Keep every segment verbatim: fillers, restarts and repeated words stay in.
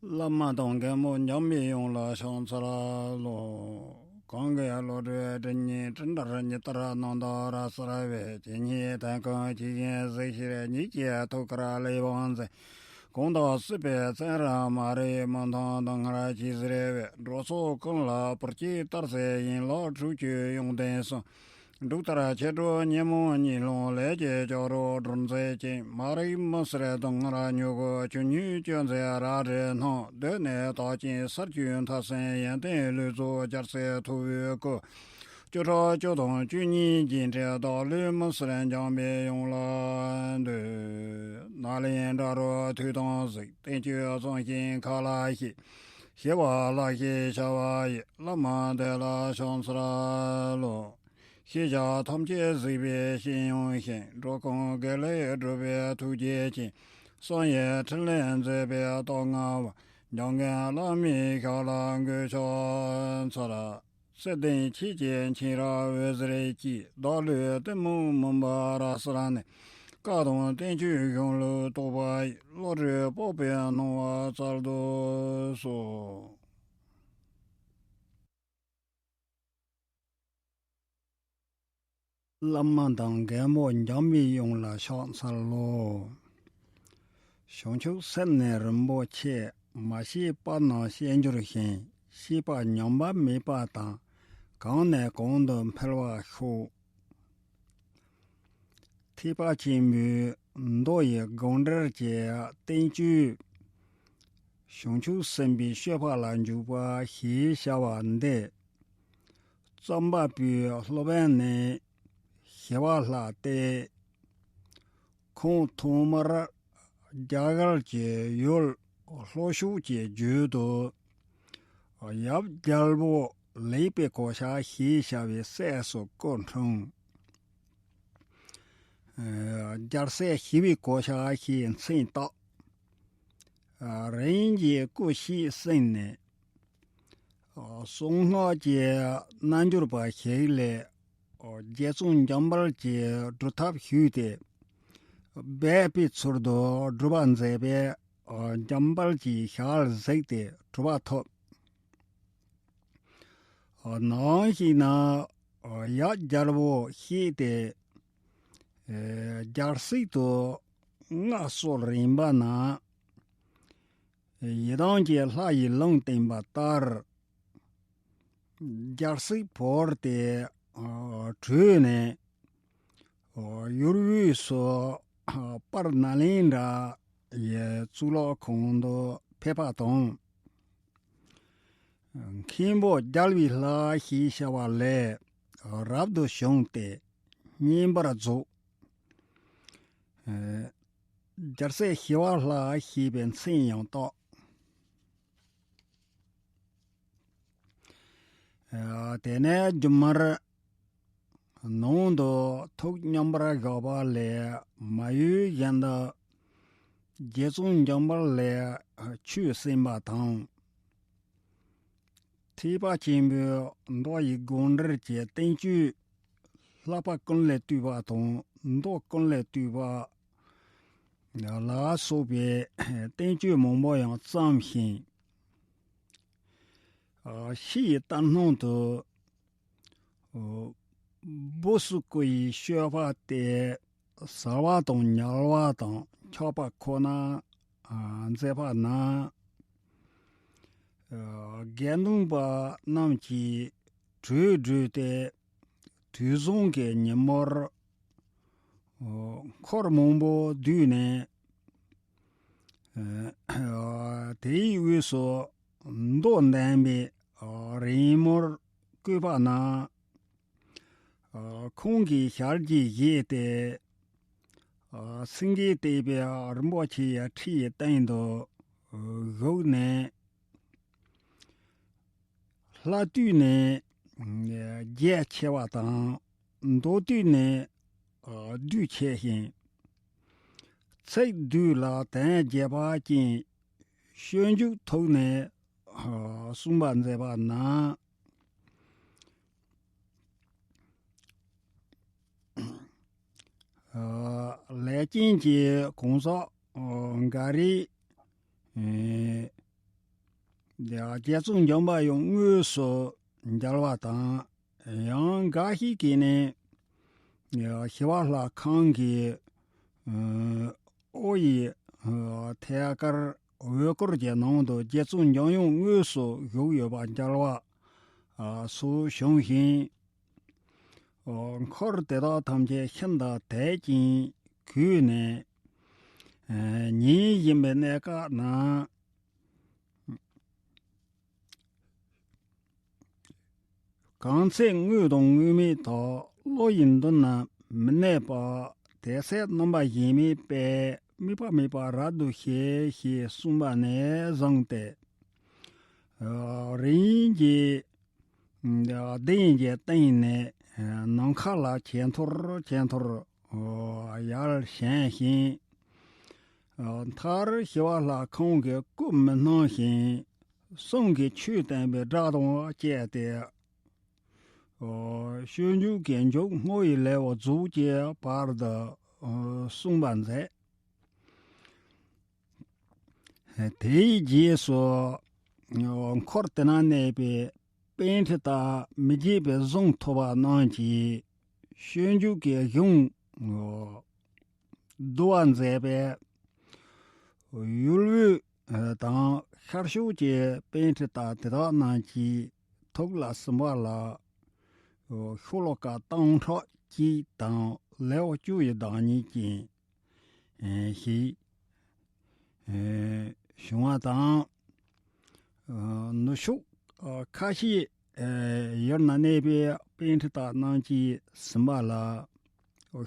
བླ་མ་དང་རྒན་མོ་འཇམ་པའི་དབྱངས་ལ་ཕྱག་འཚལ་ལོ། གང་གི་བློ་གྲོས་སྒྲིབ་གཉིས་དྲི་འདྲ་ཉི་ལྟར་རྣམ་དག་རབ་གསལ་བའི། ཇི་སྙེད་དོན་ཀུན་ཇི་བཞིན་གཟིགས་ཤེས་ཉིད་ཀྱི་ཐུགས་ཀར་ལེགས་པར་མཛད། གང་དག་སྲིད་པའི་མཚན་རབ་མ་རིག་མུན་འཐོམས་སྡུག་བསྔལ་གྱིས་གཟིར་བའི། འགྲོ་ཚོགས་ཀུན་ལ་བར་ཆད་བཏབ་སའི་ཡན་ལག་དྲུག་ཅུའི་ཡོན་ཏན་གསུམ། འབྲུག་ལྟར་ཆེར་སྒྲོགས་ཉོན་མོངས་གཉིད་སློང་ལས་ཀྱི་སྐྱོ་རོ་སྒྲོལ་མཛད་ཅིང་། མ་རིག་མུན་སེལ་སྡུག་བསྔལ་མྱུ་གུ་ཆུ་སྙོམས་གཅོད་མཛད་རལ་གྲི་སྣང་། གདོད་ནས་དག་ཅིང་སར་བཅུག་མཐར་སོན་ཡོན་ཏན་ལུས་རྫོགས་རྒྱལ་སྲས་ཐུ་བོའི་སྐུ། བཅུ་ཕྲག་བཅུ་དང་བཅུ་གཉིས་རྒྱས་འབྲིང་བདག་བློའི་མུན་སེལ་འཇམ་པའི་དབྱངས་ལ་འདུད། ནཱ་ལེནྡྲ་རུ་ཐོས་དང་གཟིགས། བསྟན་བཅོས་གཙང་ཞིང་མཁའ་ལ་གཤེགས། ཞི་བ་ལྷ་ཞེས་བྱ་བ་ཡི། བླ་མ་དེ་ལ་ཕྱག་འཚལ་ལོ། ཤེས་བྱ་ཐམས་ཅད་གཟིགས་པའི་སྤྱན་ཡངས་ཤིང་། འགྲོ་ཀུན་དགེ་ལེགས་སྒྲུབ་པའི་ཐུགས་རྗེ་ཅན། གསང་བའི་ཕྲིན་ལས་མཛད་པའི་རྟོགས་ལྔ་པ། འཇམ་མགོན་བླ་མའི་ཞབས་ལ་མགོས་ཕྱག་འཚལ། སྲིད་དོན་ཆོས་ཀྱི་མཁྱེན་རབ་འོད་ཟེར་གྱིས། བདག་བློའི་གཏི་མུག་མུན་པ་རབ་བསལ་ནས། བཀའ་དང་བསྟན་བཅོས་གཞུང་ལུགས་རྟོགས་པ་ཡི། བློ་གྲོས་སྤོབས་པའི་སྣང་བ་སྩལ་དུ་གསོལ། བླ་མ་དང་རྒན་པོ་འཇམ་པའི་དབྱངས་ལ་ཕྱག་འཚལ་ལོ། བྱང་ཆུབ་སེམས་ནི་རིན་པོ་ཆེ། མ་ཤེས་པ་རྣམས་ཤེས་འགྱུར་ཞིང་། ཤེས་པ་ཉམས་པ་མེད་པ་དང་། གང་ནས་གང་དུ་འཕེལ་བར་ཤོག། ཐེག་པ་ཆེན་པོའི་མདོ་ཡི་དགོངས་འགྲེལ་གྱི་བསྟན་བཅོས། བྱང་ཆུབ་སེམས་དཔའི་སྤྱོད་པ་ལ་འཇུག་པ་ཞེས་བྱ་བ་འདི། རྩོམ་པ་པོའི་སློབ་དཔོན་ནི་ཞི་བ་ལྷ་སྟེ། ཁོང་ཐོག་མར་རྒྱ་གར་གྱི་ཡུལ་ལྷོ་ཕྱོགས་ཀྱི་རྒྱུད་དུ། ཡབ་རྒྱལ་པོ་ལེགས་པའི་གོ་ཆ་ཞེས་བྱ་བའི་སྲས་སུ་སྐུ་འཁྲུངས། རྒྱལ་སྲས་ཞི་བའི་གོ་ཆ་ཞེས་མཚན་བཏགས། རིམ་གྱིས་སྐུ་གཤེགས་ཟིན་ནས། གསང་སྔགས་ཀྱི་རྣལ་འབྱོར་པ་ཞིག་ལས། རྗེ་བཙུན་འཇམ་དཔལ་གྱི་སྒྲུབ་ཐབས་ཞུས་ཏེ། སྦས་པའི་ཚུལ་དུ་སྒྲུབ་པ་མཛད་པས། འཇམ་དཔལ་གྱི་ཞལ་གཟིགས་ཏེ་གྲུབ་པ་ཐོབ། ནམ་ཞིག་ན་ཡབ་རྒྱལ་པོ་གཤེགས་ཏེ། རྒྱལ་སྲིད་དུ་མངའ་གསོལ་རན་པ་ན། ཡི་དམ་གྱི་ལྷ་ཡིས་ལུང་བསྟན་པ་ལྟར། རྒྱལ་སྲིད་བོར་ཏེ་བྲོས་ནས། ཡུལ་དབུས་སུ་པར་ནཱ་ལེནྡྲ་ཡི་གཙུག་ལག་ཁང་དུ་ཕེབས་པ་དང་། མཁན་པོ་རྒྱལ་བའི་ལྷ་ཞེས་བྱ་བ་ལས་རབ་ཏུ་བྱུང་སྟེ་བསྙེན་པར་རྫོགས། རྒྱལ་སྲས་ཞི་བ་ལྷ་ཞེས་པའི་མཚན་ཡང་བཏགས། དེ་ནས་རྒྱུན་མར་ནང་དུ་ཐུགས་མཉམ་པར་བཞག་པ་ལས་མ་གཡོས་བཞིན་དུ་རྗེ་བཙུན་འཇམ་དཔལ་ལས་ཆོས་གསན་པ་དང་། ཐེག་པ་ཆེན་པོའི་མདོ་ཡི་དགོངས་འགྲེལ་གྱི་བསྟན་བཅོས་བསླབ་པ་ཀུན་ལས་བཏུས་པ་དང་མདོ་ཀུན་ལས་བཏུས་པ་ལ་སོགས་པའི་བསྟན་བཅོས་མང་པོ་ཡང་བརྩམས་ཤིང་། ཕྱི་ཡི་ལྟར་སྣང་དུ། འོ། སྦུ་སུ་ཀུ་ཡི་སྤྱོད་པ་སྟེ། ཟ་བ་དང་ཉལ་བ་དང་འཁྱག་པ་ཁོ་ན་མཛད་པ་ན། དགེ་འདུན་པ་རྣམས་ཀྱིས་བྲོས་བྲོས་ཏེ་དུས་བཟང་གི་ཉིན་མོར་འཁོར་མང་པོ་བསྡུས་ནས། དེའི་དབུས་སུ་མདོ་འདོན་པའི་རེས་མོར་བཀོད་པ་ན། ཁོང་གི་ཞལ་གྱིས་བཞེས་ཏེ། སེང་གེ་བཏེགས་པའི་རིན་པོ་ཆེའི་ཁྲིའི་སྟེང་དུ་བཞུགས་ནས། ལྷ་དུས་ནི་རྒྱ་ཆེ་བ་དང་། མདོ་དུས་ནི་བསྡུས་ཆེ་ཞིང་། ཚིག་བསྡུས་ལ་དོན་རྒྱས་པ་ཅན། སྤྱོད་འཇུག་ཐོག་ནས་གསུངས་པ་མཛད་པ་ན། ལས་ཅན་གྱི་གང་ཟག་འགའ་རེས། རྒྱལ་བཙུན་འཇམ་པའི་དབྱངས་དངོས་སུ་མཇལ་བ་དང་། ཡང་འགའ་ཞིག་གིས་ནི་ཞི་བ་ལྷ་ཁང་གི་ཨོ་ཡི་ཐད་ཀར་འོད་སྐུར་གྱི་ནང་དུ་རྒྱལ་བཙུན་འཇམ་དབྱངས་དངོས་སུ་བཞུགས་ཡོད་པ་མཇལ་བ་སོགས་བྱུང་ཞིང་། འཁོར་དེ་དག་ཐམས་ཅད་ཤིན་ཏུ་དད་ཅིང་གུས་ནས། ཉིན་བཞིན་པའི་གནས་སྐབས་ན། གང་ཚེ་དངོས་དང་དངོས་མེད་དག་བློ་ཡི་མདུན་ན་མི་གནས་པ། དེ་ཚེ་རྣམ་པ་གཞན་མའི་དཔལ་དམིགས་པ་མེད་པར་རབ་ཏུ་ཤེས་ཞེས་གསུངས་པ་ནས་བཟུང་སྟེ། རིམ་གྱིས་གདན་གྱི་སྟེང་ནས་ནམ་མཁའ་ལ་ཇེ་མཐོར་ཇེ་མཐོར་ཡར་བཞེངས་ཤིང་། མཐར་ཞི་བ་ལྷ་ཁང་གི་སྐུ་མི་སྣང་ཞིང་གསུང་གི་ཆོས་བསྟན་པའི་སྒྲ་དང་བཅས་ཏེ། སྤྱོད་འཇུག་གི་མཇུག་བསྔོ་བའི་ལེའུ་རྫོགས་ཀྱི་བར་དུ་གསུངས་པ་མཛད། དེའི་རྗེས་སུ་འཁོར་དེ་ན་གནས་པའི་པཎྜི་ཏ་མི་བརྗེད་པའི་གཟུངས་ཐོབ་པ་རྣམས་ཀྱིས་སྤྱོད་འཇུག་གི་གཞུང་བསྡུ་བར་མཛད་པས། ཡུལ་དབུས་དང་ཤར་ཕྱོགས་ཀྱི་པཎྜི་ཏ་དེ་དག་རྣམས་ཀྱི་ཐུགས་ལ་ཟིན་པ་ལ་ཤོ་ལོ་ཀ་སྟོང་ཕྲག་གཅིག་དང་ལེའུ་བཅུ་ཡི་བདག་ཉིད་ཅན་ཞིག་བྱུང་བ་དང་། ནུབ་ཕྱོགས་ཁ་ཤས་ཡུལ་ན་གནས་པའི་པཎྜི་ཏ་རྣམས་ཀྱིས་ཟིན་པ་ལ་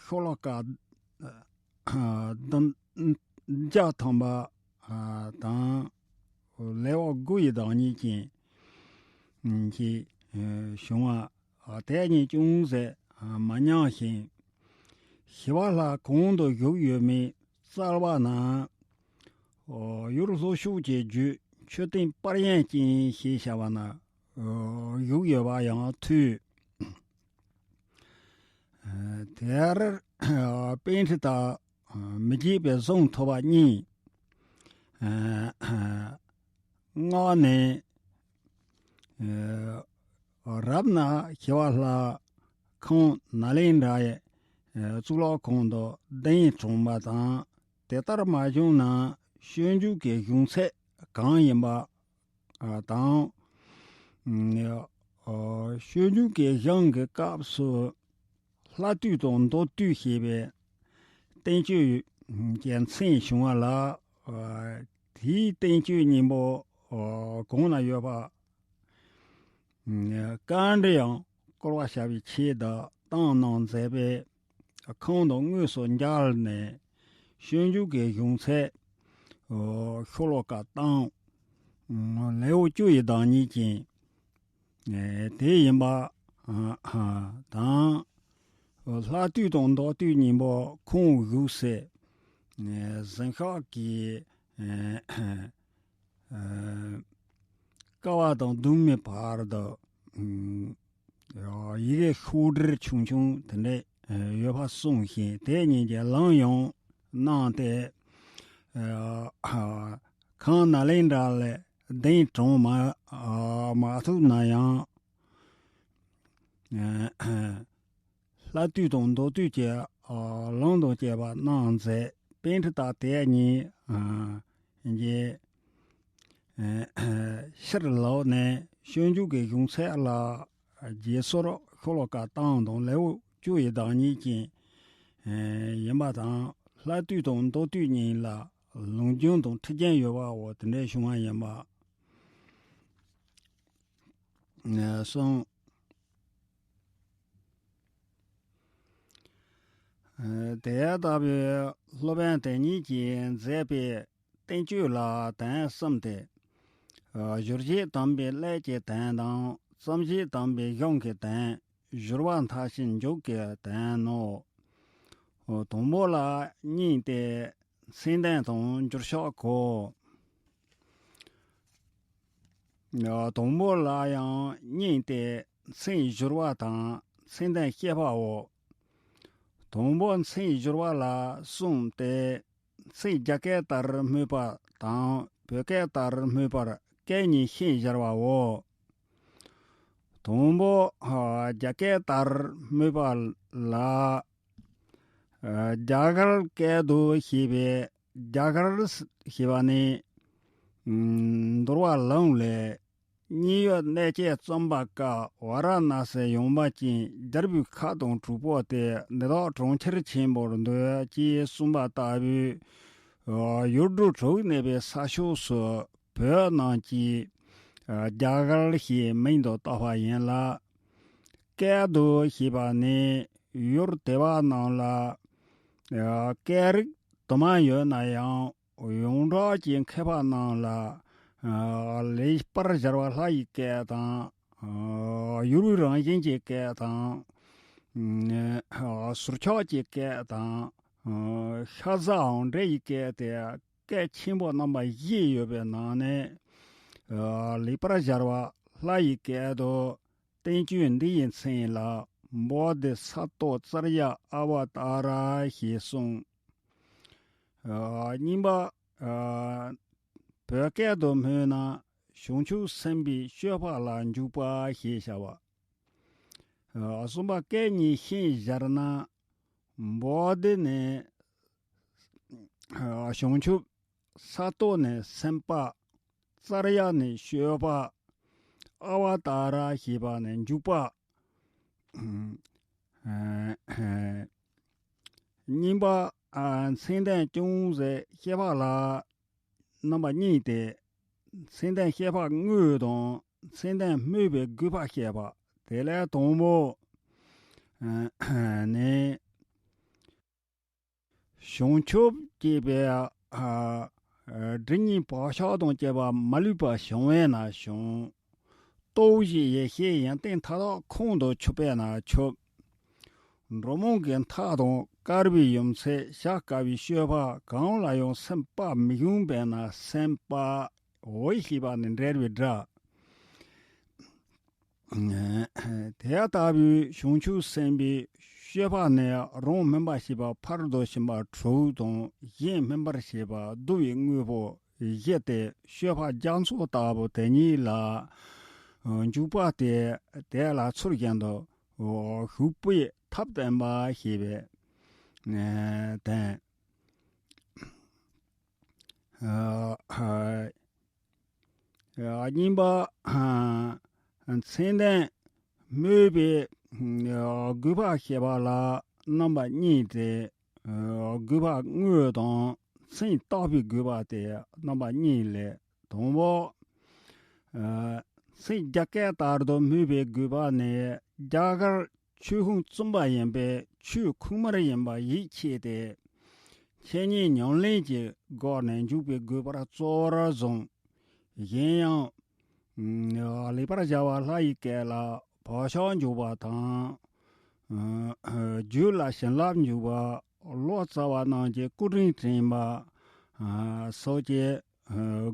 ཤོ་ལོ་ཀ་བདུན་བརྒྱ་ཐམ་པ་དང་ལེའུ་དགུ་ཡི་བདག་ཉིད་ཅན་ཞིག་བྱུང་བ། དེ་ཉིད་ཅུང་ཟད་མ་ཉམས་ཤིང་། ཞི་བ་ལྷ་གང་དུ་བཞུགས་ཡོད་མེད་བཙལ་བ་ན། ཡུལ་ལྷོ་ཕྱོགས་ཀྱི་རྒྱུད་མཆོད་རྟེན་སྤར་གཡང་ཅན་ཞེས་བྱ་བ་ན་བཞུགས་ཡོད་པ་ཡང་ཐོས། དེར་པཎྜི་ཏ་མི་བརྗེད་པའི་གཟུངས་ཐོབ་པ་གཉིས། སྔགས་ནས། རབ་ན་ཞི་བ་ལྷ་ཁང་ནཱ་ལེནྡྲའི་གཙུག་ལག་ཁང་དུ་གདན་དྲངས་པ་དང་། དེ་ལྟར་མ་བྱུང་ན་སྤྱོད་འཇུག་གི་གཞུང་ཚད་གང་ཡིན་པ་དང་། སྤྱོད་འཇུག་གི་གཞུང་གི་སྐབས་སུ། ལྷ་བཏུལ་དང་མདོ་བཏུལ་ཞེས་པའི་བསྟན་བཅོས་ཀྱི་མཚན་བྱུང་བ་ལ། དེའི་བསྟན་བཅོས་གཉིས་པོ་གང་ན་ཡོད་པ། བཀའ་འདྲི་ཡང་བསྐོར་བ་བྱ་བའི་ཆེད་དུ་བཏང་གནང་མཛད་པས། ཁོང་དང་དངོས་སུ་མཇལ་ནས་སྤྱོད་འཇུག་གི་གཞུང་ཚད་ཤོ་ལོ་ཀ་སྟོང་། ལེའུ་བཅུ་ཡི་བདག་ཉིད་ཅན། དེ་ཡིན་པ་དང་། ལྷ་བཏུལ་དང་མདོ་བཏུལ་གཉིས་པོ་ཁོང་བཞུགས་སའི་གཟིམ་ཤག་གི་ཀ་བ་དང་གདུང་མའི་བར་དུ་ཡི་གེ་ཤོག་དྲིལ་ཆུང་ཆུང་དེ་འདྲ་ཡོད་པ་གསུངས་ཤིང་། དེ་གཉིས་ཀྱི་ལམ་ཡང་གནང་སྟེ། ཁང་ནཱ་ལེནྡྲ་ལས་གདན་དྲངས་མ་མ་ཐུབ་ན་ཡང་། ལྷ་བཏུལ་དང་མདོ་བཏུལ་གྱི་ལམ་དང་བཅས་པ་གནང་མཛད། པཎྜི་ཏ་དེ་གཉིས་ཀྱི་ཕྱིར་ལོག་ནས་སྤྱོད་འཇུག་གི་གཞུང་ཚད་ལ་རྗེས་སོར་ཤོ་ལོ་ཀ་སྟོང་དང་ལེའུ་བཅུ་ཡི་བདག་ཉིད་ཅན་ཡིན་པ་དང་། ལྷ་བཏུལ་དང་མདོ་བཏུལ་གཉིས་ལ་ལུང་རྒྱུན་དང་ཁྲིད་རྒྱུན་ཡོད་པའོ། དེ་འདྲའི་བྱུང་བ་ཡིན་པ་གསུངས། དེ་ལྟ་བུའི་སློབ་དཔོན་དེ་ཉིད་ཀྱིས་མཛད་པའི་བསྟན་བཅོས་ལ་དོན་གསུམ་སྟེ། སྦྱོར་བྱེད་དམ་པའི་ཀླད་ཀྱི་དོན་དང་། རྩོམ་བྱེད་དམ་པའི་གཞུང་གི་དོན། སྦྱོར་བ་མཐར་ཕྱིན་མཇུག་གི་དོན་ནོ། དང་པོ་ལ་སྙིང་སྟེ་མཚན་ལྡན་དང་འགྱུར་ཕྱག་གོ། དང་པོ་ལ་ཡང་སྙིང་སྟེ་མཚན་སྦྱོར་བ་དང་མཚན་ལྡན་བཤད་པའོ། དང་པོ་མཚན་སྦྱོར་བ་ལ་གསུམ་སྟེ། མཚན་རྒྱ་སྐད་ལྟར་སྨོས་པ་དང་བོད་སྐད་ལྟར་སྨོས་པར་ སྐད་གཉིས་ཤན་སྦྱར་བའོ། དང་པོ། རྒྱ་སྐད་ལྟར་སྨོས་པ་ལ། རྒྱ་གར་སྐད་དུ་ཞེས་པའི་རྒྱ་གར་ཞེས་པ་ནི། འདུལ་བ་ལུང་ལས། མཉན་ཡོད་གནས་བཅས་བརྩམས་པ་ཀ་ཝཱ་ར་ཎ་སིར་ཡོང་བ་ཅན་རྒྱལ་པོའི་ཁབ་དང་གྲོགས་པོ་སྟེ་འདི་དག་གྲོང་ཁྱེར་ཆེན་པོར་འདོད་ཅེས་གསུངས་པ་ལྟ་བུའི། ཡུལ་གྲུ་དྲུག་གནས་པའི་ས་ཕྱོགས་སུ་བོད་ནང་གི་རྒྱ་གར་ཞེས་མིང་དུ་བཏགས་པ་ཡིན་ལ། སྐད་དུ་ཞེས་པ་ནི་ཡུལ་དེ་བ་རྣམས་ལ་སྐད་རིགས་དུ་མ་ཡོད་ན་ཡང་། ཡོངས་གྲགས་ཀྱི་མཁས་པ་རྣམས་ལ། ལེགས་པར་སྦྱར་བ་ལྷ་ཡི་སྐད་དང་། ཡུལ་རང་བཞིན་གྱི་སྐད་དང་། ཟུར་ཆག་གི་སྐད་དང་། ཤ་ཟའམ་འདྲེ་ཡི་སྐད་དེ་སྐད་ཆེན་པོ་རྣམ་པ་བཞི་ཡོད་པའི་ནང་ནས། ལེགས་པར་སྦྱར་བ་ལྷ་ཡི་སྐད་དུ། བསྟན་བཅོས་འདི་ཡི་མཚན་ལ་བོ་དྷི་ས་ཏྭ་ཙརྱ་ཨ་བ་ཏཱ་ར་ཞེས་གསུངས། ཨ། གཉིས་པ། ཨ། བོད་སྐད་དུ་སྨོས་ན་བྱང་ཆུབ་སེམས་དཔའི་སྤྱོད་པ་ལ་འཇུག་པ་ཞེས་བྱ་བ། ཨ། གསུམ་པ། སྐད་གཉིས་ཤན་སྦྱར་ན། བོ་དྷི་ནི་བྱང་ཆུབ། ས་ཏྭ་ནི་སེམས་དཔའ། ཙརྱ་ནི་སྤྱོད་པ། ཨ་བ་ཏཱ་ར་ཞེས་པ་ནི་འཇུག་པ། གཉིས་པ། མཚན་ལྡན་ཅུང་ཟད་བཤད་པ་ལ་རྣམ་པ་གཉིས་ཏེ། མཚན་ལྡན་བཤད་པ་དངོས་དང་མཚན་ལྡན་སྨོས་པའི་དགོས་པ་བཤད་པ། དེ་ལས་དང་པོ་ནི། བྱང་ཆུབ་ཅེས་པའི། ཨ། སྒྲ་སྙན་བག་ཆགས་དང་བཅས་པ་མ་ལུས་པ་བྱུང་བས་ན་བྱུང་། སྟོབས་བཞི་ཡེ་ཤེས་ཡོན་ཏན་མཐའ་དག་ཁོང་དུ་ཆུད་པས་ན་ཆུད། འགྲོ་རྨོངས་ཀྱི་མཐའ་དང་བཀར་བའི་ཡུམ་ཚད་བྱ་དཀའ་བའི་སྤྱོད་པ་གང་ལ་ཡང་སེམས་པ་མི་ཤོང་བས་ན་སེམས་པ། འོ་ཞེས་པ་ནི་འབྲེལ་བའི་སྒྲ། དེ་ལྟ་བུའི་བྱང་ཆུབ་སེམས་དཔའི་སྤྱོད་པ་ནི་རང་སྨིན་པར་བྱེད་པ་ཕར་ལྡོག་ཕྱིན་པ་དྲུག་དང་གཞན་སྨིན་པར་བྱེད་པ་བསྡུ་བའི་དངོས་པོ་བཞི་སྟེ། སྤྱོད་པ་རྒྱ་མཚོ་ལྟ་བུ་དེ་ཉིད་ལ་འཇུག་པ་སྟེ། དེ་ལ་ཚུལ་བཞིན་དུ་ཞུགས་པའི་ཐབས་བསྟན་པ་ཞེས་པའི་དོན། ཨ། གཉིས་པ། མཚན་ལྡན་སྨོས་པའི་དགོས་པ་བཤད་པ་ལ་རྣམ་པ་གཉིས་ཏེ། དགོས་པ་དངོས་དང་མཚན་བཏགས་པའི་དགོས་པ་སྟེ་རྣམ་པ་གཉིས་ལས། དང་པོ། མཚན་རྒྱ་སྐད་ལྟར་དུ་སྨོས་པའི་དགོས་པ་ནི་རྒྱ་གར་ཆོས་ཁུངས་བཙུན་པ་ཡིན་པས་ཆོས་ཁུངས་དམར་ཡིན་པ་ཡིད་ཆེས་ཏེ། འཆད་ཉན་ཉམས་ལེན་གྱི་སྒོ་ནས་འཇུག་པའི་དགོས་པར་གཙོ་བོར་བཟུང་། གཞན་ཡང་། ལེགས་པར་སྦྱར་བ་ལྷ་ཡི་སྐད་ལ་བག་ཆགས་འཇུག་པ་དང་། རྒྱུད་ལ་བྱིན་རླབས་འཇུག་པ། ལོ་ཙཱ་བ་རྣམས་ཀྱི་སྐུ་དྲིན་དྲན་པ། སོགས་ཀྱི་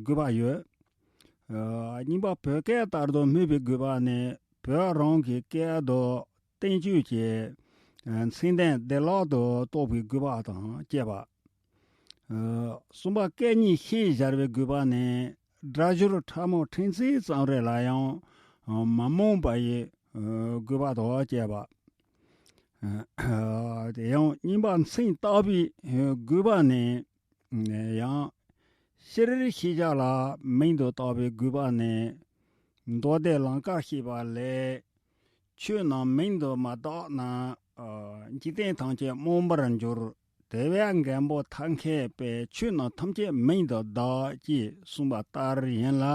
དགོས་པ་ཡོད། གཉིས་པ། བོད་སྐད་ལྟར་དུ་སྨོས་པའི་དགོས་པ་ནི་བོད་རང་གི་སྐད་དུ་བསྟན་བཅོས་ཀྱི་མཚན་ལྡན་བདེ་བླག་ཏུ་རྟོགས་པའི་དགོས་པ་དང་བཅས་པ། གསུམ་པ། སྐད་གཉིས་ཤན་སྦྱར་བའི་དགོས་པ་ནི་སྒྲ་སྦྱོར་ཕྲ་མོ་ཕྲན་ཚེགས་ཙམ་རེ་ལ་ཡང་མ་རྨོངས་པ་ཡི་དགོས་པ་དང་བཅས་པ། དེ་ཡང་གཉིས་པ། མཚན་བཏགས་པའི་དགོས་པ་ནི། ཡང་། སྤྱིར་ཤེས་བྱ་ལ་མིང་དུ་བཏགས་པའི་དགོས་པ་ནི། མདོ་སྡེ་ལང་ཀར་བཤད་པ་ལས། ཆོས་རྣམས་མིང་དུ་མ་བཏགས་ན། འཇིག་རྟེན་ཐམས་ཅད་རྨོངས་པར་འགྱུར། དེ་བས་མགོན་པོ་ཐབས་མཁས་པས་ཆོས་རྣམས་ཐམས་ཅད་མིང་དུ་བཏགས་ཅེས་གསུངས་པ་ལྟར་ཡིན་ལ།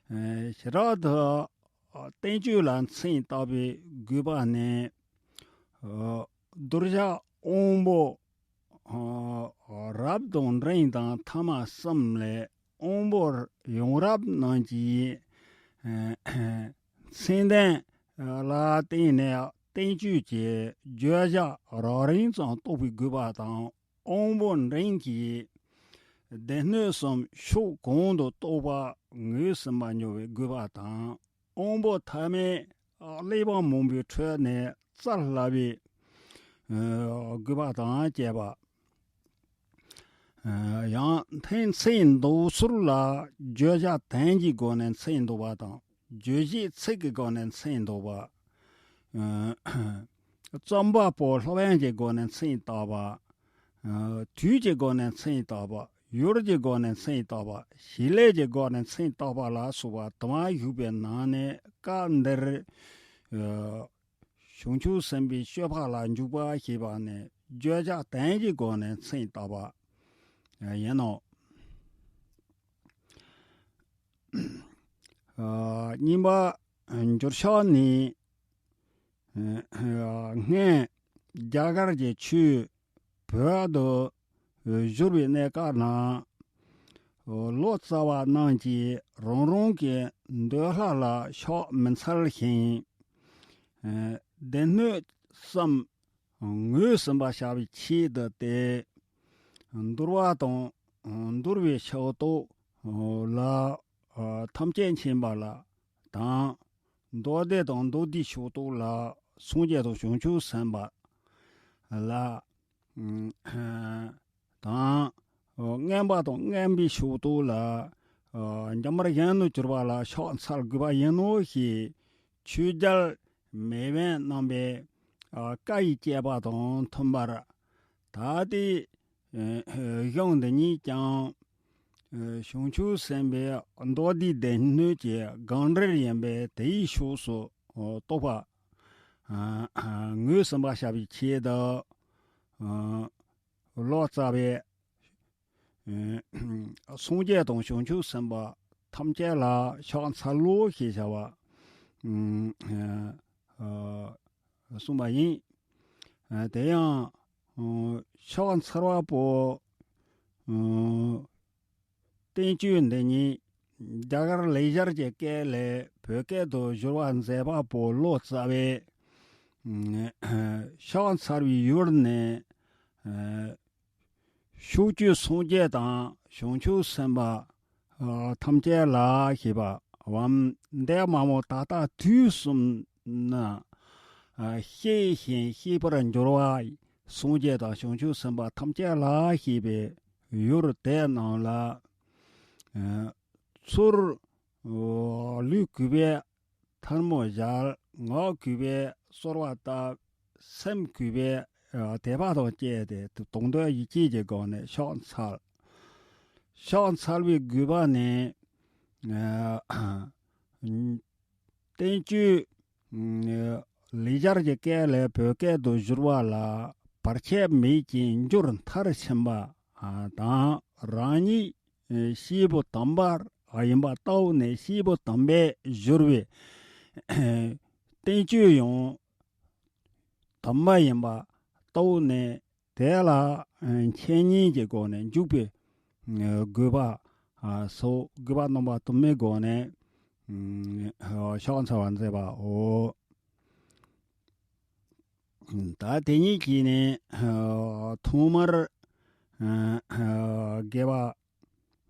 བྱེ་བྲག་ཏུ་བསྟན་བཅོས་ལ་མཚན་བཏགས་པའི་དགོས་པ་ནི། གདུལ་བྱ་དབང་པོ། རབ་དང་འབྲིང་དང་ཐ་མ་གསུམ་ལས་དབང་པོ་ཡོངས་རབ་རྣམས་ཀྱི་མཚན་ལྡན་ལ་བརྟེན་ནས་བསྟན་བཅོས་ཀྱི་བརྗོད་བྱ་རང་རིང་ཙམ་རྟོགས་པའི་དགོས་པ་དང་། དབང་པོ་འབྲིང་གི་སྡེ་སྣོད་གསུམ་ཕྱོགས་གང་དུ་གཏོགས་པ་ངོས་ཟིན་པར་འགྱུར་བའི་དགོས་པ་དང་། དབང་པོ་ཐ་མའི་གླེགས་བམ་མང་པོའི་ཁྲོད་ནས་བཙལ་སླ་བའི་དགོས་པ་དང་བཅས་པ། ཡང་མཐའི་མཚན་ཉིད་འདོགས་ཚུལ་ལ་བརྗོད་བྱ་དོན་གྱི་སྒོ་ནས་མཚན་ཉིད་འདོགས་པ་དང་། རྗོད་བྱེད་ཚིག་གི་སྒོ་ནས་མཚན་ཉིད་འདོགས་པ། རྩོམ་པ་པོ་སློབ་ཡོན་གྱི་སྒོ་ནས་མཚན་ཉིད་བཏགས་པ། དུས་ཀྱི་སྒོ་ནས་མཚན་ཉིད་བཏགས་པ། ཡུལ་གྱི་སྒོ་ནས་མཚན་ཉིད་བཏགས་པ། བྱེད་ལས་ཀྱི་སྒོ་ནས་མཚན་ཉིད་བཏགས་པ་ལ་སོགས་པ་དུ་མ་ཞུས་པའི་ནང་ནས། སྐབས་འདིར་བྱང་ཆུབ་སེམས་དཔའི་སྤྱོད་པ་ལ་འཇུག་པ་ཞེས་པ་ནི་བརྗོད་བྱ་དོན་གྱི་སྒོ་ནས་མཚན་ཉིད་བཏགས་པ་ཡིན་ནོ། གཉིས་པ། འགྱུར་ཕྱོགས་ནི། སྔོན་རྒྱ་གར་གྱི་ཆོས་བོད་དུ་བསྒྱུར་བའི་གནས་སྐབས་ན། ལོ་ཙཱ་བ་རྣམས་ཀྱིས་རང་རང་གི་འདོད་ལྷ་ལ་ཕྱག་མི་འཚལ་ཞིང་། སྡེ་སྣོད་གསུམ་ངོས་ཟིན་པར་བྱ་བའི་ཆེད་དུ་སྟེ། འདུལ་བ་དང་འདུལ་བའི་ཕྱོགས་གཏོགས་ལ་ཐམས་ཅད་མཁྱེན་པ་ལ་དང་། མདོ་སྡེ་དང་མདོ་སྡེའི་ཕྱོགས་གཏོགས་ལ་སངས་རྒྱས་དང་བྱང་ཆུབ་སེམས་དཔའ་ལ་དང་། མངོན་པ་དང་མངོན་པའི་ཕྱོགས་གཏོགས་ལ། འཇམ་དཔལ་གཞོན་ནུར་གྱུར་པ་ལ་ཕྱག་འཚལ་དགོས་པ་ཡིན་ནོ་ཞེས་ཆོས་རྒྱལ་མེས་དབོན་རྣམ་པའི་བཀའ་ཡི་བཅས་པ་དང་མཐུན་པར། ད་ལྟའི་གཞུང་འདི་ཉིད་ཀྱང་བྱང་ཆུབ་སེམས་དཔའི་མདོ་སྡེའི་སྡེ་སྣོད་ཀྱི་སྒང་རེར་ཡིན་པས། དེའི་ཕྱོགས་སུ་གཏོགས་པ་ངོས་ཟིན་པར་བྱ་བའི་ཆེད་དུ། ལོ་ཙཱ་བས་སངས་རྒྱས་དང་བྱང་ཆུབ་སེམས་དཔའ་ཐམས་ཅད་ལ་ཕྱག་འཚལ་ལོ་ཞེས་བྱ་བ་གསུངས་པ་ཡིན། དེ་ཡང་ཕྱག་འཚལ་བ་པོ། བསྟན་བཅོས་འདི་ཉིད་རྒྱ་གར་ལེགས་སྦྱར་གྱི་སྐད་ལས་བོད་སྐད་དུ་བསྒྱུར་བ་མཛད་པ་པོ་ལོ་ཙཱ་བས། ཕྱག་འཚལ་བའི་ཡུལ་ནི། ཕྱོགས་བཅུའི་སངས་རྒྱས་དང་བྱང་ཆུབ་སེམས་དཔའ་ཐམས་ཅད་ལ་ཞེས་པའམ། འདས་མ་འོངས་ད་ལྟ་དུས་གསུམ་ན་གཤེགས་ཤིང་གཤེགས་པར་འགྱུར་བ་སངས་རྒྱས་དང་བྱང་ཆུབ་སེམས་དཔའ་ཐམས་ཅད་ལ་ཞེས་པའི་ཡུལ་དེ་རྣམས་ལ། ཚུར་ལུས་གུས་པས་ཐལ་མོ་སྦྱར། ངག་གུས་པས་གསོལ་བ་བཏབ། སེམས་གུས་པས་དད་པ་དང་བཅས་ཏེ་དུང་འདོན་ཡིད་ཆེས་ཀྱི་སྒོ་ནས་ཕྱག་འཚལ། ཕྱག་འཚལ་བའི་དགོས་པ་ནི། བསྟན་བཅོས་ལེགས་སྦྱར་གྱི་སྐད་ལས་བོད་སྐད་དུ་བསྒྱུར་བ་ལ་བར་ཆད་མེད་ཅིང་འགྱུར་མཐར་ཕྱིན་པ་དང་། རང་ཉིད་སྐྱེས་བུ་དམ་པ་ཡིན་པ་རྟོགས་ནས་སྐྱེས་བུ་དམ་པས་བསྒྱུར་བའི་བསྟན་བཅོས་ཡང་དམ་པ་ཡིན་པ་རྟོགས་ནས། དེ་ལ་འཆད་ཉན་གྱི་སྒོ་ནས་འཇུག་པའི་དགོས་པ་སོགས་དགོས་པ་རྣམ་པ་དུ་མའི་སྒོ་ནས་ཕྱག་འཚལ་བ་མཛད་པའོ། ད་དེ་ཉིད་ཀྱིས་ནི་ཐོག་མར་དགེ་བ་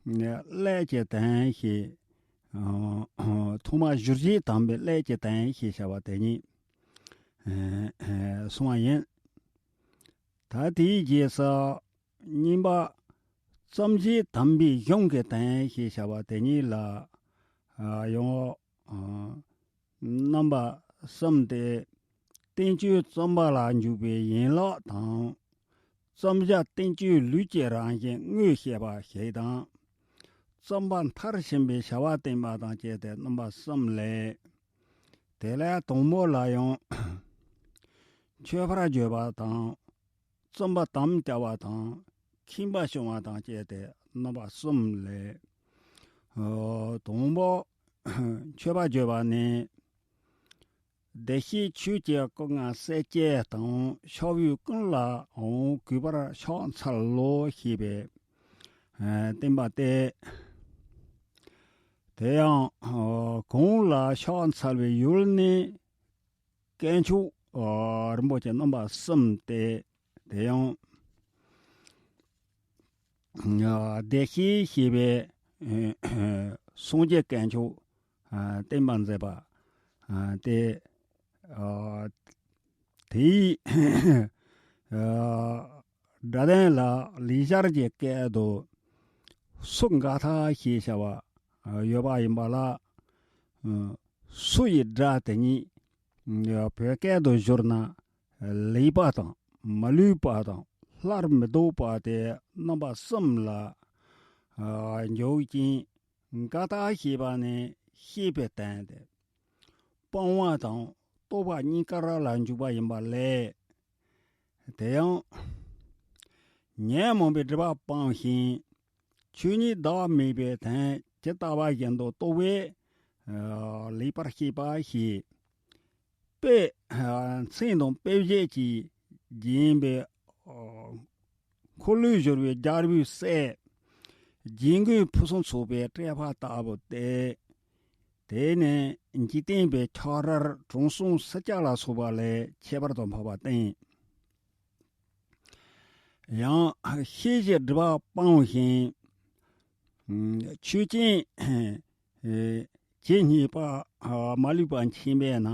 ཀླད་ཀྱི་དོན་ཞེས། ཐོག་མར་བསྒྱུར་བྱེད་དམ་པའི་ཀླད་ཀྱི་དོན་ཞེས་བྱ་བ་དེ་ཉིད་གསུངས་པ་ཡིན། ད་དེའི་རྗེས་སུ་གཉིས་པ། རྩོམ་བྱེད་དམ་པའི་གཞུང་གི་དོན་ཞེས་བྱ་བ་དེ་ཉིད་ལ་ཡང་རྣམ་པ་གསུམ་སྟེ། བསྟན་བཅོས་རྩོམ་པ་ལ་འཇུག་པའི་ཡན་ལག་དང་། རྩོམ་བྱ་བསྟན་བཅོས་ལུས་ཀྱི་རང་བཞིན་དངོས་བཤད་པ་ཞིག་དང་། རྩོམ་པ་མཐར་ཕྱིན་པའི་བྱ་བ་བསྟན་པ་དང་བཅས་ཏེ་རྣམ་པ་གསུམ་ལས། དེ་ལས་དང་པོ་ལ་ཡང་མཆོད་པར་བརྗོད་པ་དང་། བརྩམ་པ་དམ་བཅའ་བ་དང་། མཁྱེན་པ་སྐྱོང་བ་དང་བཅས་ཏེ་རྣམ་པ་གསུམ་ལས། དང་པོ། མཆོད་པར་བརྗོད་པ་ནི། བདེ་གཤེགས་ཆོས་ཀྱི་སྐུ་མངའ་སྲས་བཅས་དང་། ཕྱོགས་བཅུ་ཀུན་ལའང་གུས་པར་ཕྱག་འཚལ་ལོ་ཞེས་པའི་བསྟན་པ་སྟེ། དེ་ཡང་གང་ལ་ཕྱག་འཚལ་བའི་ཡུལ་ནི། དཀོན་མཆོག་རིན་པོ་ཆེ་རྣམ་པ་གསུམ་སྟེ། དེ་ཡང་བདེ་གཤེགས་ཞེས་པའི་སངས་རྒྱས་དཀོན་མཆོག་བསྟན་པ་མཛད་པ་སྟེ། དེའི་ སྒྲ་ལྡན་ལ་ལེགས་སྦྱར་གྱི་སྐད་དུ་སུ་འགའ་ཐ་ཞེས་བྱ་བ་ཡོད་པ་ཡིན་པ་ལ། སུ་ཡི་སྒྲ་དེ་ཉིད་བོད་སྐད་དུ་བསྒྱུར་ན། ལེགས་པ་དང་མ་ལུས་པ་དང་སླར་མི་ལྡོག་པ་སྟེ་རྣམ་པ་གསུམ་ལ་འཇོག་ཅིང་། འགའ་ཐ་ཞེས་པ་ནི་ཤེས་པའི་དོན་ཏེ། སྤང་བ་དང་རྟོགས་པ་གཉིས་ཀར་ལ་འཇུག་པ་ཡིན་པ་ལས། དེ་ཡང་ཉོན་མོངས་པའི་སྒྲིབ་པ་སྤངས་ཤིང་ཆོས་ཉིད་བདག་མེད་པའི་དོན་ཇི་ལྟ་བ་བཞིན་དུ་རྟོགས་པས་ལེགས་པར་ཤེས་པ་ཞེས། དཔེ་མཚོན་དང་དཔེ་བྱད་ཀྱིས་བརྒྱན་པའི་འཁོར་ལོས་སྒྱུར་བའི་རྒྱལ་པོའི་སྲས་རྗེ་མགོན་ཕུན་སུམ་ཚོགས་པའི་སྤྲུལ་པ་ལྟ་བུ་སྟེ། དེ་ནི་འཇིག་རྟེན་པའི་ཆགས་རར་དྲང་སྲོང་སྲས་བཅས་ལ་སོགས་པ་ལས་ཁྱད་པར་དུ་འཕགས་པ་སྟེ། ཡང་ཤེས་བྱའི་སྒྲིབ་པ་སྤངས་ཤིང་། ཆོས་ཅན། ཇི་སྙེད་པ་མ་ལུས་པ་མཁྱེན་པས་ན།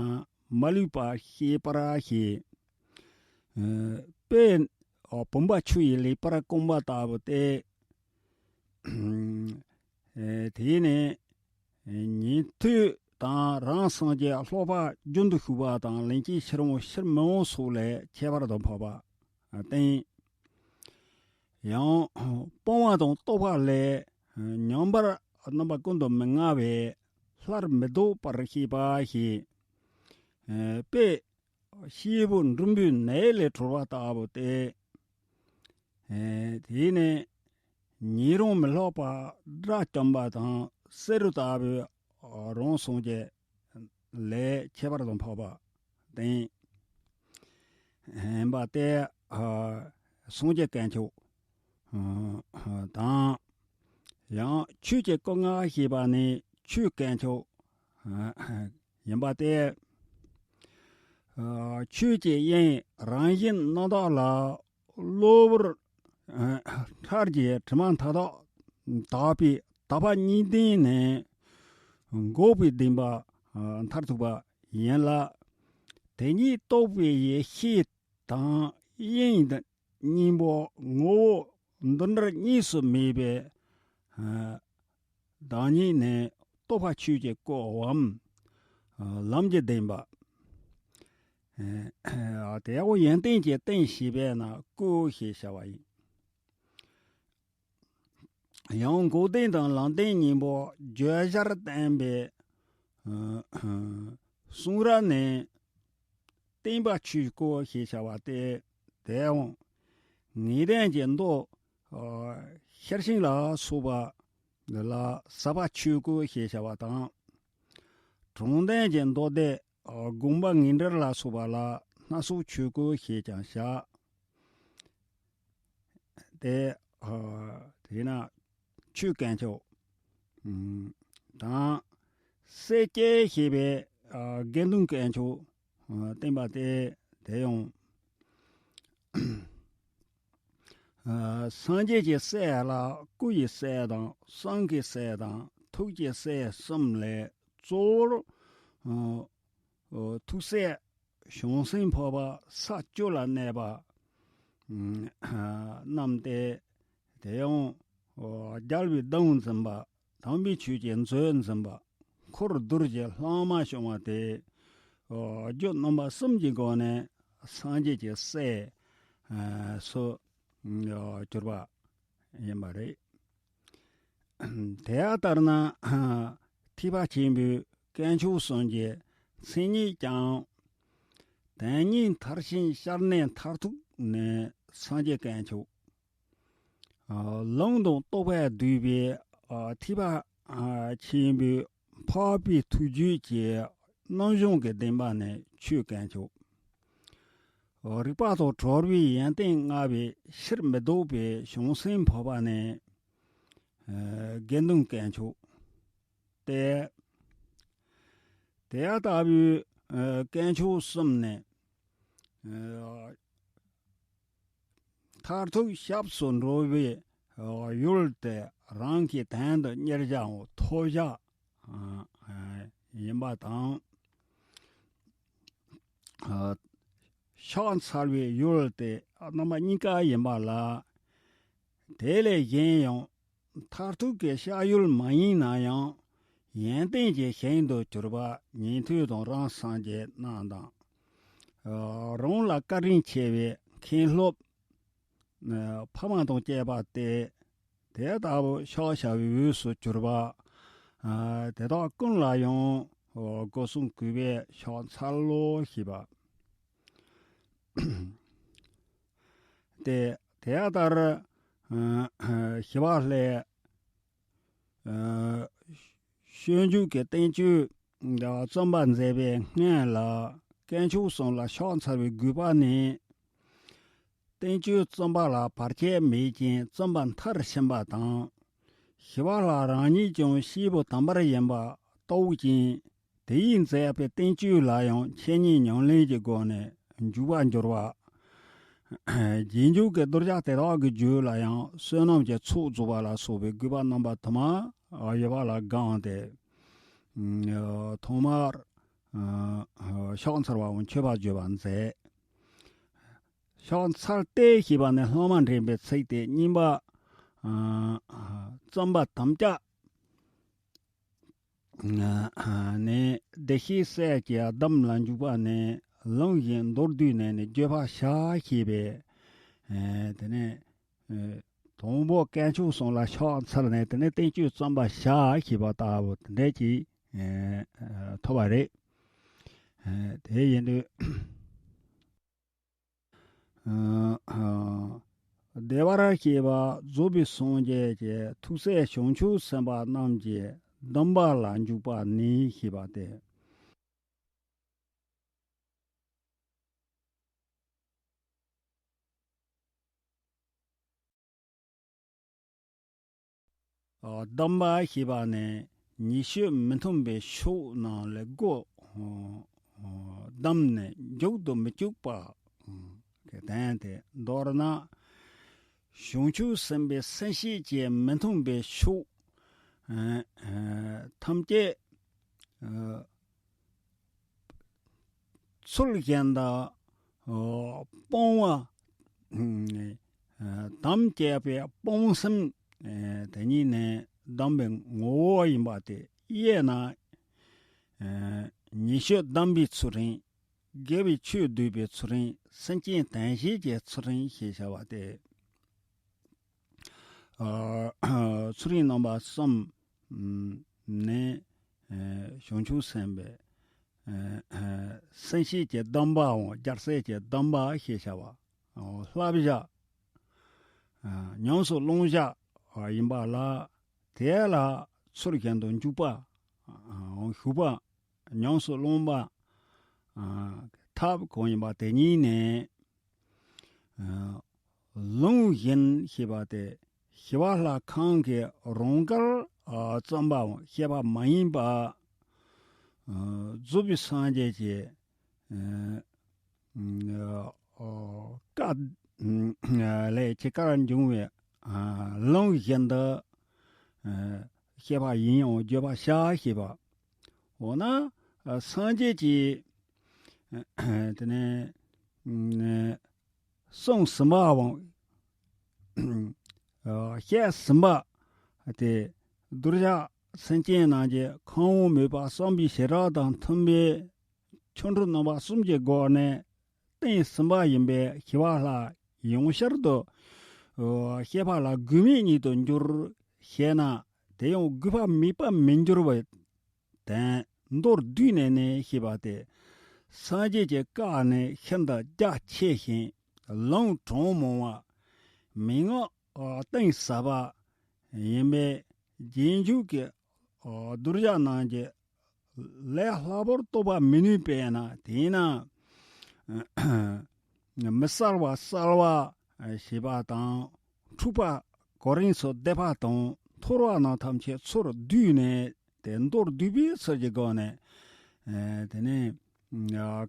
མ་ལུས་པ་ཤེས་པར་བྱེད། དཔེ་བུམ་པ་ཆུ་ཡིས་ལེགས་པར་བཀང་བ་ལྟ་བུ་སྟེ། དེས་ནི་ཉན་ཐོས་དང་རང་སངས་རྒྱས་ཀློག་པ་རྒྱུན་དུ་ཞུགས་པ་དང་ལན་གཅིག་ཕྱིར་འོང་ཕྱིར་མི་འོང་སོགས་ལས་ཁྱད་པར་དུ་འཕགས་པ་སྟེ། ཡང་སྤོང་བ་དང་རྟོགས་པ་ལས་མཉམ་པར་རྣམ་པ་ཀུན་ཏུ་མི་མངའ་བས་སླར་མི་ལྡོག་པར་ཤེས་པ་ཞེས། དཔེ་སྐྱེས་བུ་འབྲུམ་པོའི་ནད་ལས་གྲོལ་བ་ལྟ་བུ་སྟེ། དེས་ནི་ཉན་རང་མི་སློབ་པ་དགྲ་བཅོམ་པ་དང་བསེ་རུ་ལྟ་བུའི་རང་སངས་རྒྱས་ལས་ཁྱད་པར་དུ་འཕགས་པ་སྟེ། ཡིན་པ་སྟེ། སངས་རྒྱས་དཀོན་མཆོག་དང་། ཡང་ཆོས་ཀྱི་སྐུ་མངའ་ཞེས་པ་ནི་ཆོས་དཀོན་མཆོག་ཡིན་པ་སྟེ། ཆོས་ཀྱི་དབྱིངས་རང་བཞིན་རྣམ་དག་ལ། གློ་བུར་ཁྲག་གི་དྲི་མ་མཐའ་དག་དག་པའི་དག་པ་གཉིས་ལྡན་ནི་འགོག་པའི་བདེན་པ་མཐར་ཐུག་པ་ཡིན་ལ། དེ་ཉིད་རྟོགས་པའི་ཡེ་ཤེས་དང་དབྱིངས་སྙིང་པོ་ངོ་བོ་འདི་འདྲ་གཉིས་སུ་མེད་པའི་བདག་ཉིད་ནི་རྟོགས་པ་ཆོས་ཀྱི་སྐུའམ། ལམ་གྱི་བདེན་པ། དེའོ་ཡོན་ཏན་གྱི་སྟེང་ཞེས་པས་ན་སྐུ་ཞེས་བྱ་བ་ཡིན། ཡང་འགོག་བདེན་དང་ལམ་བདེན་གཉིས་པོ་བརྗོད་བྱར་བསྟན་པའི་གསུང་རབ་ནི། བསྟན་པ་ཆོས་སྐུ་ཞེས་བྱ་བ་སྟེ། དེའང་ངེས་ལྡན་གྱི་མདོ་ཤེར་ཕྱིན་ལ་སོགས་པ་ལ་ཟབ་པ་ཆོས་སྐུ་ཞེས་བྱ་བ་དང་། དྲང་ལྡན་གྱི་མདོ་སྡེ་དགོངས་པ་ངེས་འགྲེལ་ལ་སོགས་པ་ལ་སྣ་ཚོགས་ཆོས་སྐུ་ཞེས་ཀྱང་བྱ། དེ་དེས་ན་ཆོས་དཀོན་མཆོག་དང་། སྲས་བཅས་ཞེས་པའི་དགེ་འདུན་དཀོན་མཆོག་བསྟན་པ་སྟེ། དེ་ཡང་སངས་རྒྱས་ཀྱི་སྲས་ལ་སྐུ་ཡི་སྲས་དང་། བསང་གི་སྲས་དང་། ཐུགས་ཀྱི་སྲས་གསུམ་ལས་གཙོ་བོར། ཐུགས་སྲས་བྱང་སེམས་འཕགས་པ་ས་བཅུ་ལ་གནས་པ་རྣམས་ཏེ། དེ་ཡང་རྒྱལ་བའི་གདུང་འཛིན་པ། དམ་པའི་ཆོས་ཀྱི་མཛོད་འཛིན་པ། འཁོར་རྡོ་རྗེ་ལྷག་མ་བྱུང་བ་སྟེ། རྒྱུ་རྣམ་པ་གསུམ་གྱི་སྒོ་ནས་སངས་རྒྱས་ཀྱི་སྲས་སུ་གྱུར་པ་ཡིན་པ་རེད། དེ་ལྟར་ན་ཐེག་པ་ཆེན་པོའི་དཀོན་མཆོག་གསུམ་གྱི་མཚན་ཉིད་ཀྱང་། དོན་གཉིས་མཐར་ཕྱིན་ཤར་གནས་མཐར་ཐུག་ནི་སངས་རྒྱས་དཀོན་མཆོག་ལུང་དང་རྟོགས་པས་བསྡུས་པའི་ཐེག་པ་ཆེན་པོའི་འཕགས་པའི་ཐུགས་རྒྱུད་ཀྱི་རྣམ་གཞུང་གི་བདེན་པ་ནི་ཆོས་དཀོན་མཆོག་རིག་པ་དང་གྲོལ་བའི་ཡོན་ཏན་མངའ་བའི་ཕྱིར་མི་ལྡོག་པའི་བྱང་སེམས་འཕགས་པ་ནི་དགེ་འདུན་དཀོན་མཆོག་སྟེ། དེ་ལྟ་བུའི་དཀོན་མཆོག་གསུམ་ནི། མཐར་ཐུག་སྐྱབས་སུ་འགྲོ་བའི་ཡུལ་དེ་རང་གི་དོན་དུ་གཉེར་བྱའམ་ཐོབ་བྱ་ཡིན་པ་དང་། ཕྱག་འཚལ་བའི་ཡུལ་དེ་རྣམ་པ་གཉིས་ཀ་ཡིན་པ་ལ། དེ་ལས་གཞན་ཡང་མཐར་ཐུག་གི་བཤགས་ཡུལ་མ་ཡིན་ན་ཡང་ཡོན་ཏན་གྱི་ཞིང་དུ་གྱུར་པ་ཉན་ཐོས་དང་རང་སངས་རྒྱས་རྣམས་དང་། རང་ལ་བཀའ་དྲིན་ཆེ་བའི་མཁན་སློབ། ཕ་མ་དང་བཅས་པ་སྟེ། དེ་ལྟ་བུ་ཕྱག་བྱ་བའི་འོས་སུ་གྱུར་པ། དེ་དག་ཀུན་ལ་ཡང་སྒོ་གསུམ་གུས་པས་ཕྱག་འཚལ་ལོ་ཞེས་པ། དེ་དེ་ལྟར་ཞི་བ་ལྷས། སྤྱོད་འཇུག་གི་བསྟན་བཅོས་རྩོམ་པ་མཛད་པའི་སྔོན་ལ་དཀོན་མཆོག་གསུམ་ལ་ཕྱག་འཚལ་བའི་དགོས་པ་ནི། བསྟན་བཅོས་རྩོམ་པ་ལ་བར་ཆད་མེད་ཅིང་རྩོམ་པ་མཐར་ཕྱིན་པ་དང་། ཞི་བ་ལྷ་རང་ཉིད་ཀྱང་སྐྱེས་བུ་དམ་པར་ཡིན་པ་རྟོགས་ཅིང་། དེ་ཡིས་མཛད་པའི་བསྟན་བཅོས་ལ་ཡང་འཆད་ཉན་ཉམས་ལེན་གྱི་སྒོ་ནས་འཇུག་པར་འགྱུར་བ། རྗེས་འཇུག་གི་གདུལ་བྱ་དེ་དག་གི་རྒྱུད་ལ་ཡང་བསོད་ནམས་ཀྱི་ཚོགས་རྫོགས་པ་ལ་སོགས་པའི་དགོས་པ་རྣམ་པ་དུ་མ་ཡོད་པ་ལ་དགོངས་ཏེ། ཐོག་མར་ཕྱག་འཚལ་བའམ་མཆོད་པ་བརྗོད་པ་མཛད། ཕྱག་འཚལ་ཏེ་ཞེས་པ་ནི་སློབ་མ་འདྲེན་པའི་ཚིག་སྟེ། གཉིས་པ། རྩོམ་པ་དམ་བཅའ་ནི་བདེ་གཤེགས་སྲས་ཀྱི་གདམས་ལ་འཇུག་པ་ནི། ལུང་བཞིན་མདོར་བསྡུས་ནས་ནི་བརྗོད་པར་བྱ་ཞེས་པས། དེ་ནས་དང་པོ་དཀོན་མཆོག་གསུམ་ལ་ཕྱག་འཚལ་ནས། དེ་ནས་བསྟན་བཅོས་རྩོམ་པར་བྱ་ཞེས་པ་ལྟ་བུ་དེ་འདྲ་ཅིག་ཐོབ་པ་རེད། དེ་ཡིན་དུས། བདེ་བར་གཤེགས་པ་རྫོགས་པའི་སངས་རྒྱས་ཀྱི་ཐུགས་སྲས་བྱང་ཆུབ་སེམས་དཔའ་རྣམས་ཀྱི་གདམས་པ་ལ་འཇུག་པ་ནི་ཞེས་པ་སྟེ། གདམས་པ་ཞེས་པ་ནི་ཉེས་སྤྱོད་མི་མཐུན་པའི་ཕྱོགས་རྣམས་ལས་སྒོ་བསྡམས་ནས་མཇུག་ཏུ་མི་བཅུག་པ་གི་དོན་ཏེ། མདོར་ན་བྱང་ཆུབ་སེམས་དཔའི་སེམས་བསྐྱེད་ཀྱི་མི་མཐུན་པའི་ཕྱོགས་ཐམས་ཅད་ཚུལ་བཞིན་དུ་སྤོང་བ། དམ་བཅས་པའི་སྤོང་སེམས་དེ་ཉིད་ནི་གདམས་པའི་ངོ་བོ་ཡིན་པ་སྟེ། དབྱེ་ན་ཉེས་སྤྱོད་བསྡམས་པའི་ཚུལ་ཁྲིམས། དགེ་བའི་ཆོས་སྡུད་པའི་ཚུལ་ཁྲིམས། སེམས་ཅན་དོན་བྱེད་ཀྱི་ཚུལ་ཁྲིམས་ཞེས་བྱ་བ་སྟེ། ཚུལ་ཁྲིམས་རྣམ་པ་གསུམ་ནི་བྱང་ཆུབ་སེམས་དཔའི་སེམས་བསྐྱེད་ཀྱི་གདམས་པའམ་རྒྱལ་སྲས་ཀྱི་གདམས་པ་ཞེས་བྱ་བ། བསླབ་བྱ། ཉམས་སུ་བླང་བྱ་ཡིན་པ་ལ། དེ་ལ་ཚུལ་བཞིན་དུ་འཇུག་པ། ཞུགས་པ། ཉམས་སུ་བླང་བ། ཐབས་གང་ཡིན་པ་དེ་ཉིད་ནི། ལུང་བཞིན་ཞེས་པ་སྟེ། ཞི་བ་ལྷ་ཁམས་ཀྱི་རང་འགུལ་རྩོམ་པའམ་བཤད་པ་མ་ཡིན་པ། རྫོགས་པའི་སངས་རྒྱས་ཀྱི་བཀའ་ལས་ཇི་ལྟར་འབྱུང་བའི་ལུང་བཞིན་དུ་བཤད་པ་ཡིན་ཡང་བརྗོད་པར་བྱ་ཞེས་པ། འོ་ན་སངས་རྒྱས་ཀྱིས་དེ་ནས་གསུང་ཟིན་པའམ་བཤད་ཟིན་པ་དེ་གདུལ་བྱ་སེམས་ཅན་རྣམས་ཀྱི་ཁམས་དབང་མོས་པ་བསམ་པའི་བྱེ་བྲག་དང་མཐུན་པའི་ཆོ་འཕྲུལ་རྣམ་པ་གསུམ་གྱི་སྒོ་ནས་བསྟན་ཟིན་པ་ཡིན་པས། ཞི་བ་ལྷ་ཡང་བསྐྱར་དུ་བཤད་པ་ལ་དགོས་མེད་ཉིད་དུ་འགྱུར་ཞེ་ན། དེ་ཡང་དགོས་པ་མེད་པར་མི་འགྱུར་བའི་དོན་མདོར་བསྡུས་ནས་ནི་ཞེས་པ་སྟེ། སངས་རྒྱས་ཀྱི་བཀའ་ནི་ཤིན་ཏུ་རྒྱ་ཆེ་ཞིང་ལུང་གྲངས་མང་བ། མན་ངག་གཏིང་ཟབ་པ་ཡིན་པས། རྗེས་འཇུག་གི་གདུལ་བྱ་རྣམས་ཀྱིས་ལས་སླ་པོར་རྟོགས་པར་མི་ནུས་པས་ན། དེས་ན་མི་གསལ་བ་གསལ་བ་ཞེས་པ་དང་། འཁྲུལ་པ་གོ་རིམ་སོགས་སྡེབ་པ་དང་འཐོར་བ་རྣམས་ཐམས་ཅད་ཚུར་བསྡུས་ནས་དེ་མདོར་བསྡུས་པའི་ཚུལ་གྱི་སྒོ་ནས། དེ་ནས་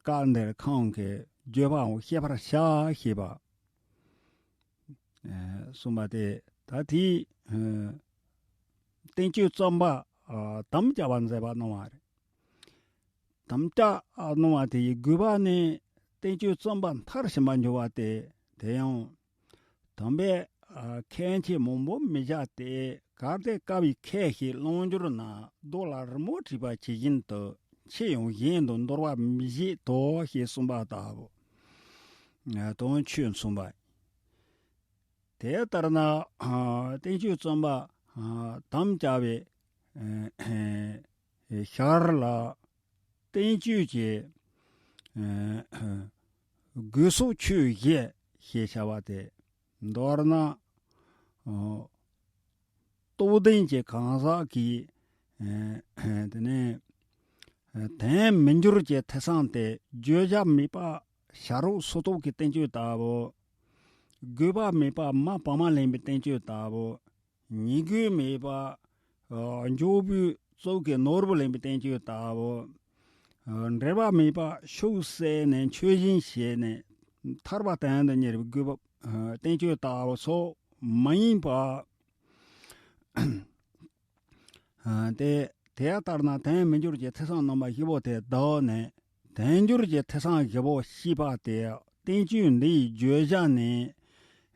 བཀའ་འདིར་ཁམས་ཀྱི་བརྗོད་པའམ་བཤད་པར་བྱ་ཞེས་པ་གསུངས་པ་སྟེ། ད་དེའི་བསྟན་བཅོས་རྩོམ་པ་དམ་བཅའ་བ་མཛད་པ་གནང་བ་རེད། དམ་བཅའ་གནང་བ་དེ་ཡི་དགོས་པ་ནི། བསྟན་བཅོས་རྩོམ་པ་མཐར་ཕྱིན་པར་འགྱུར་བ་སྟེ། དེ་ཡང་དམ་པས་ཨ་མཁན་ཆེན་མང་པོ་མི་བཞག་སྟེ། གལ་ཏེ་བཀའ་བའི་ཁས་ཤིག་བླང་འགྱུར་ན། རྡོ་ལ་རི་མོ་བྲིས་པ་ཇི་བཞིན་དུ། ཁྱེད་ཡང་གཞན་དུ་འདོར་བ་མི་བྱེད་དོ། ཞེས་གསུངས་པ་ལྟ་བུ། ཨ་དོན་ཆོས་མཚུངས་པ། དེ་ལྟར་ན་ཨ་བསྟན་བཅོས་རྩོམ་པ་ཨ་དམ་བཅའ་བའི་ཨ་ཞར་ལ་བསྟན་བཅོས་ཀྱི་ཨ་དགོས་སོགས་ཆོས་བཞི་ཞེས་བྱ་བ་སྟེ། མདོར་ན་ཨ་རྟོགས་ལྡན་གྱི་གང་ཟག་གིས་ཨ་དེ་ནས་ཨ་དོན་མི་འགྱུར་གྱི་ཐོས་བསམ་སྟེ། བརྗོད་བྱ་མེད་པ་བྱ་རོག་སོ་ཏོག་གི་བསྟན་བཅོས་ལྟ་བུ། དགོས་པ་མེད་པ་མ་བག་མ་ལེན་པའི་བསྟན་བཅོས་ལྟ་བུ། ཉེས་དགོས་མེད་པ་ཨ་མགྱོགས་པོའི་ཙོག་གི་ནོར་བུ་ལེན་པའི་བསྟན་བཅོས་ལྟ་བུ། ཨ་འབྲེལ་བ་མེད་པ་ཕྱོགས་བསལ་ནས་མཆོད་སྦྱིན་བྱས་ནས་ཐར་པ་དོན་དུ་གཉེར་བའི་དགོས་པ་ཨ་བསྟན་བཅོས་ལྟ་བུ་སོགས་མ་ཡིན་པ། ཨ་དེ་དེ་ལྟར་ན་དོན་མི་འགྱུར་གྱི་ཐོས་བསམ་རྣམ་པ་བཞི་པོ་དེ་བདག་ནི། དོན་འགྱུར་གྱི་ཐོས་བསམ་བཞི་པོ་ཞེས་པ་སྟེ། བསྟན་བཅོས་འདིའི་བརྗོད་བྱ་ནི།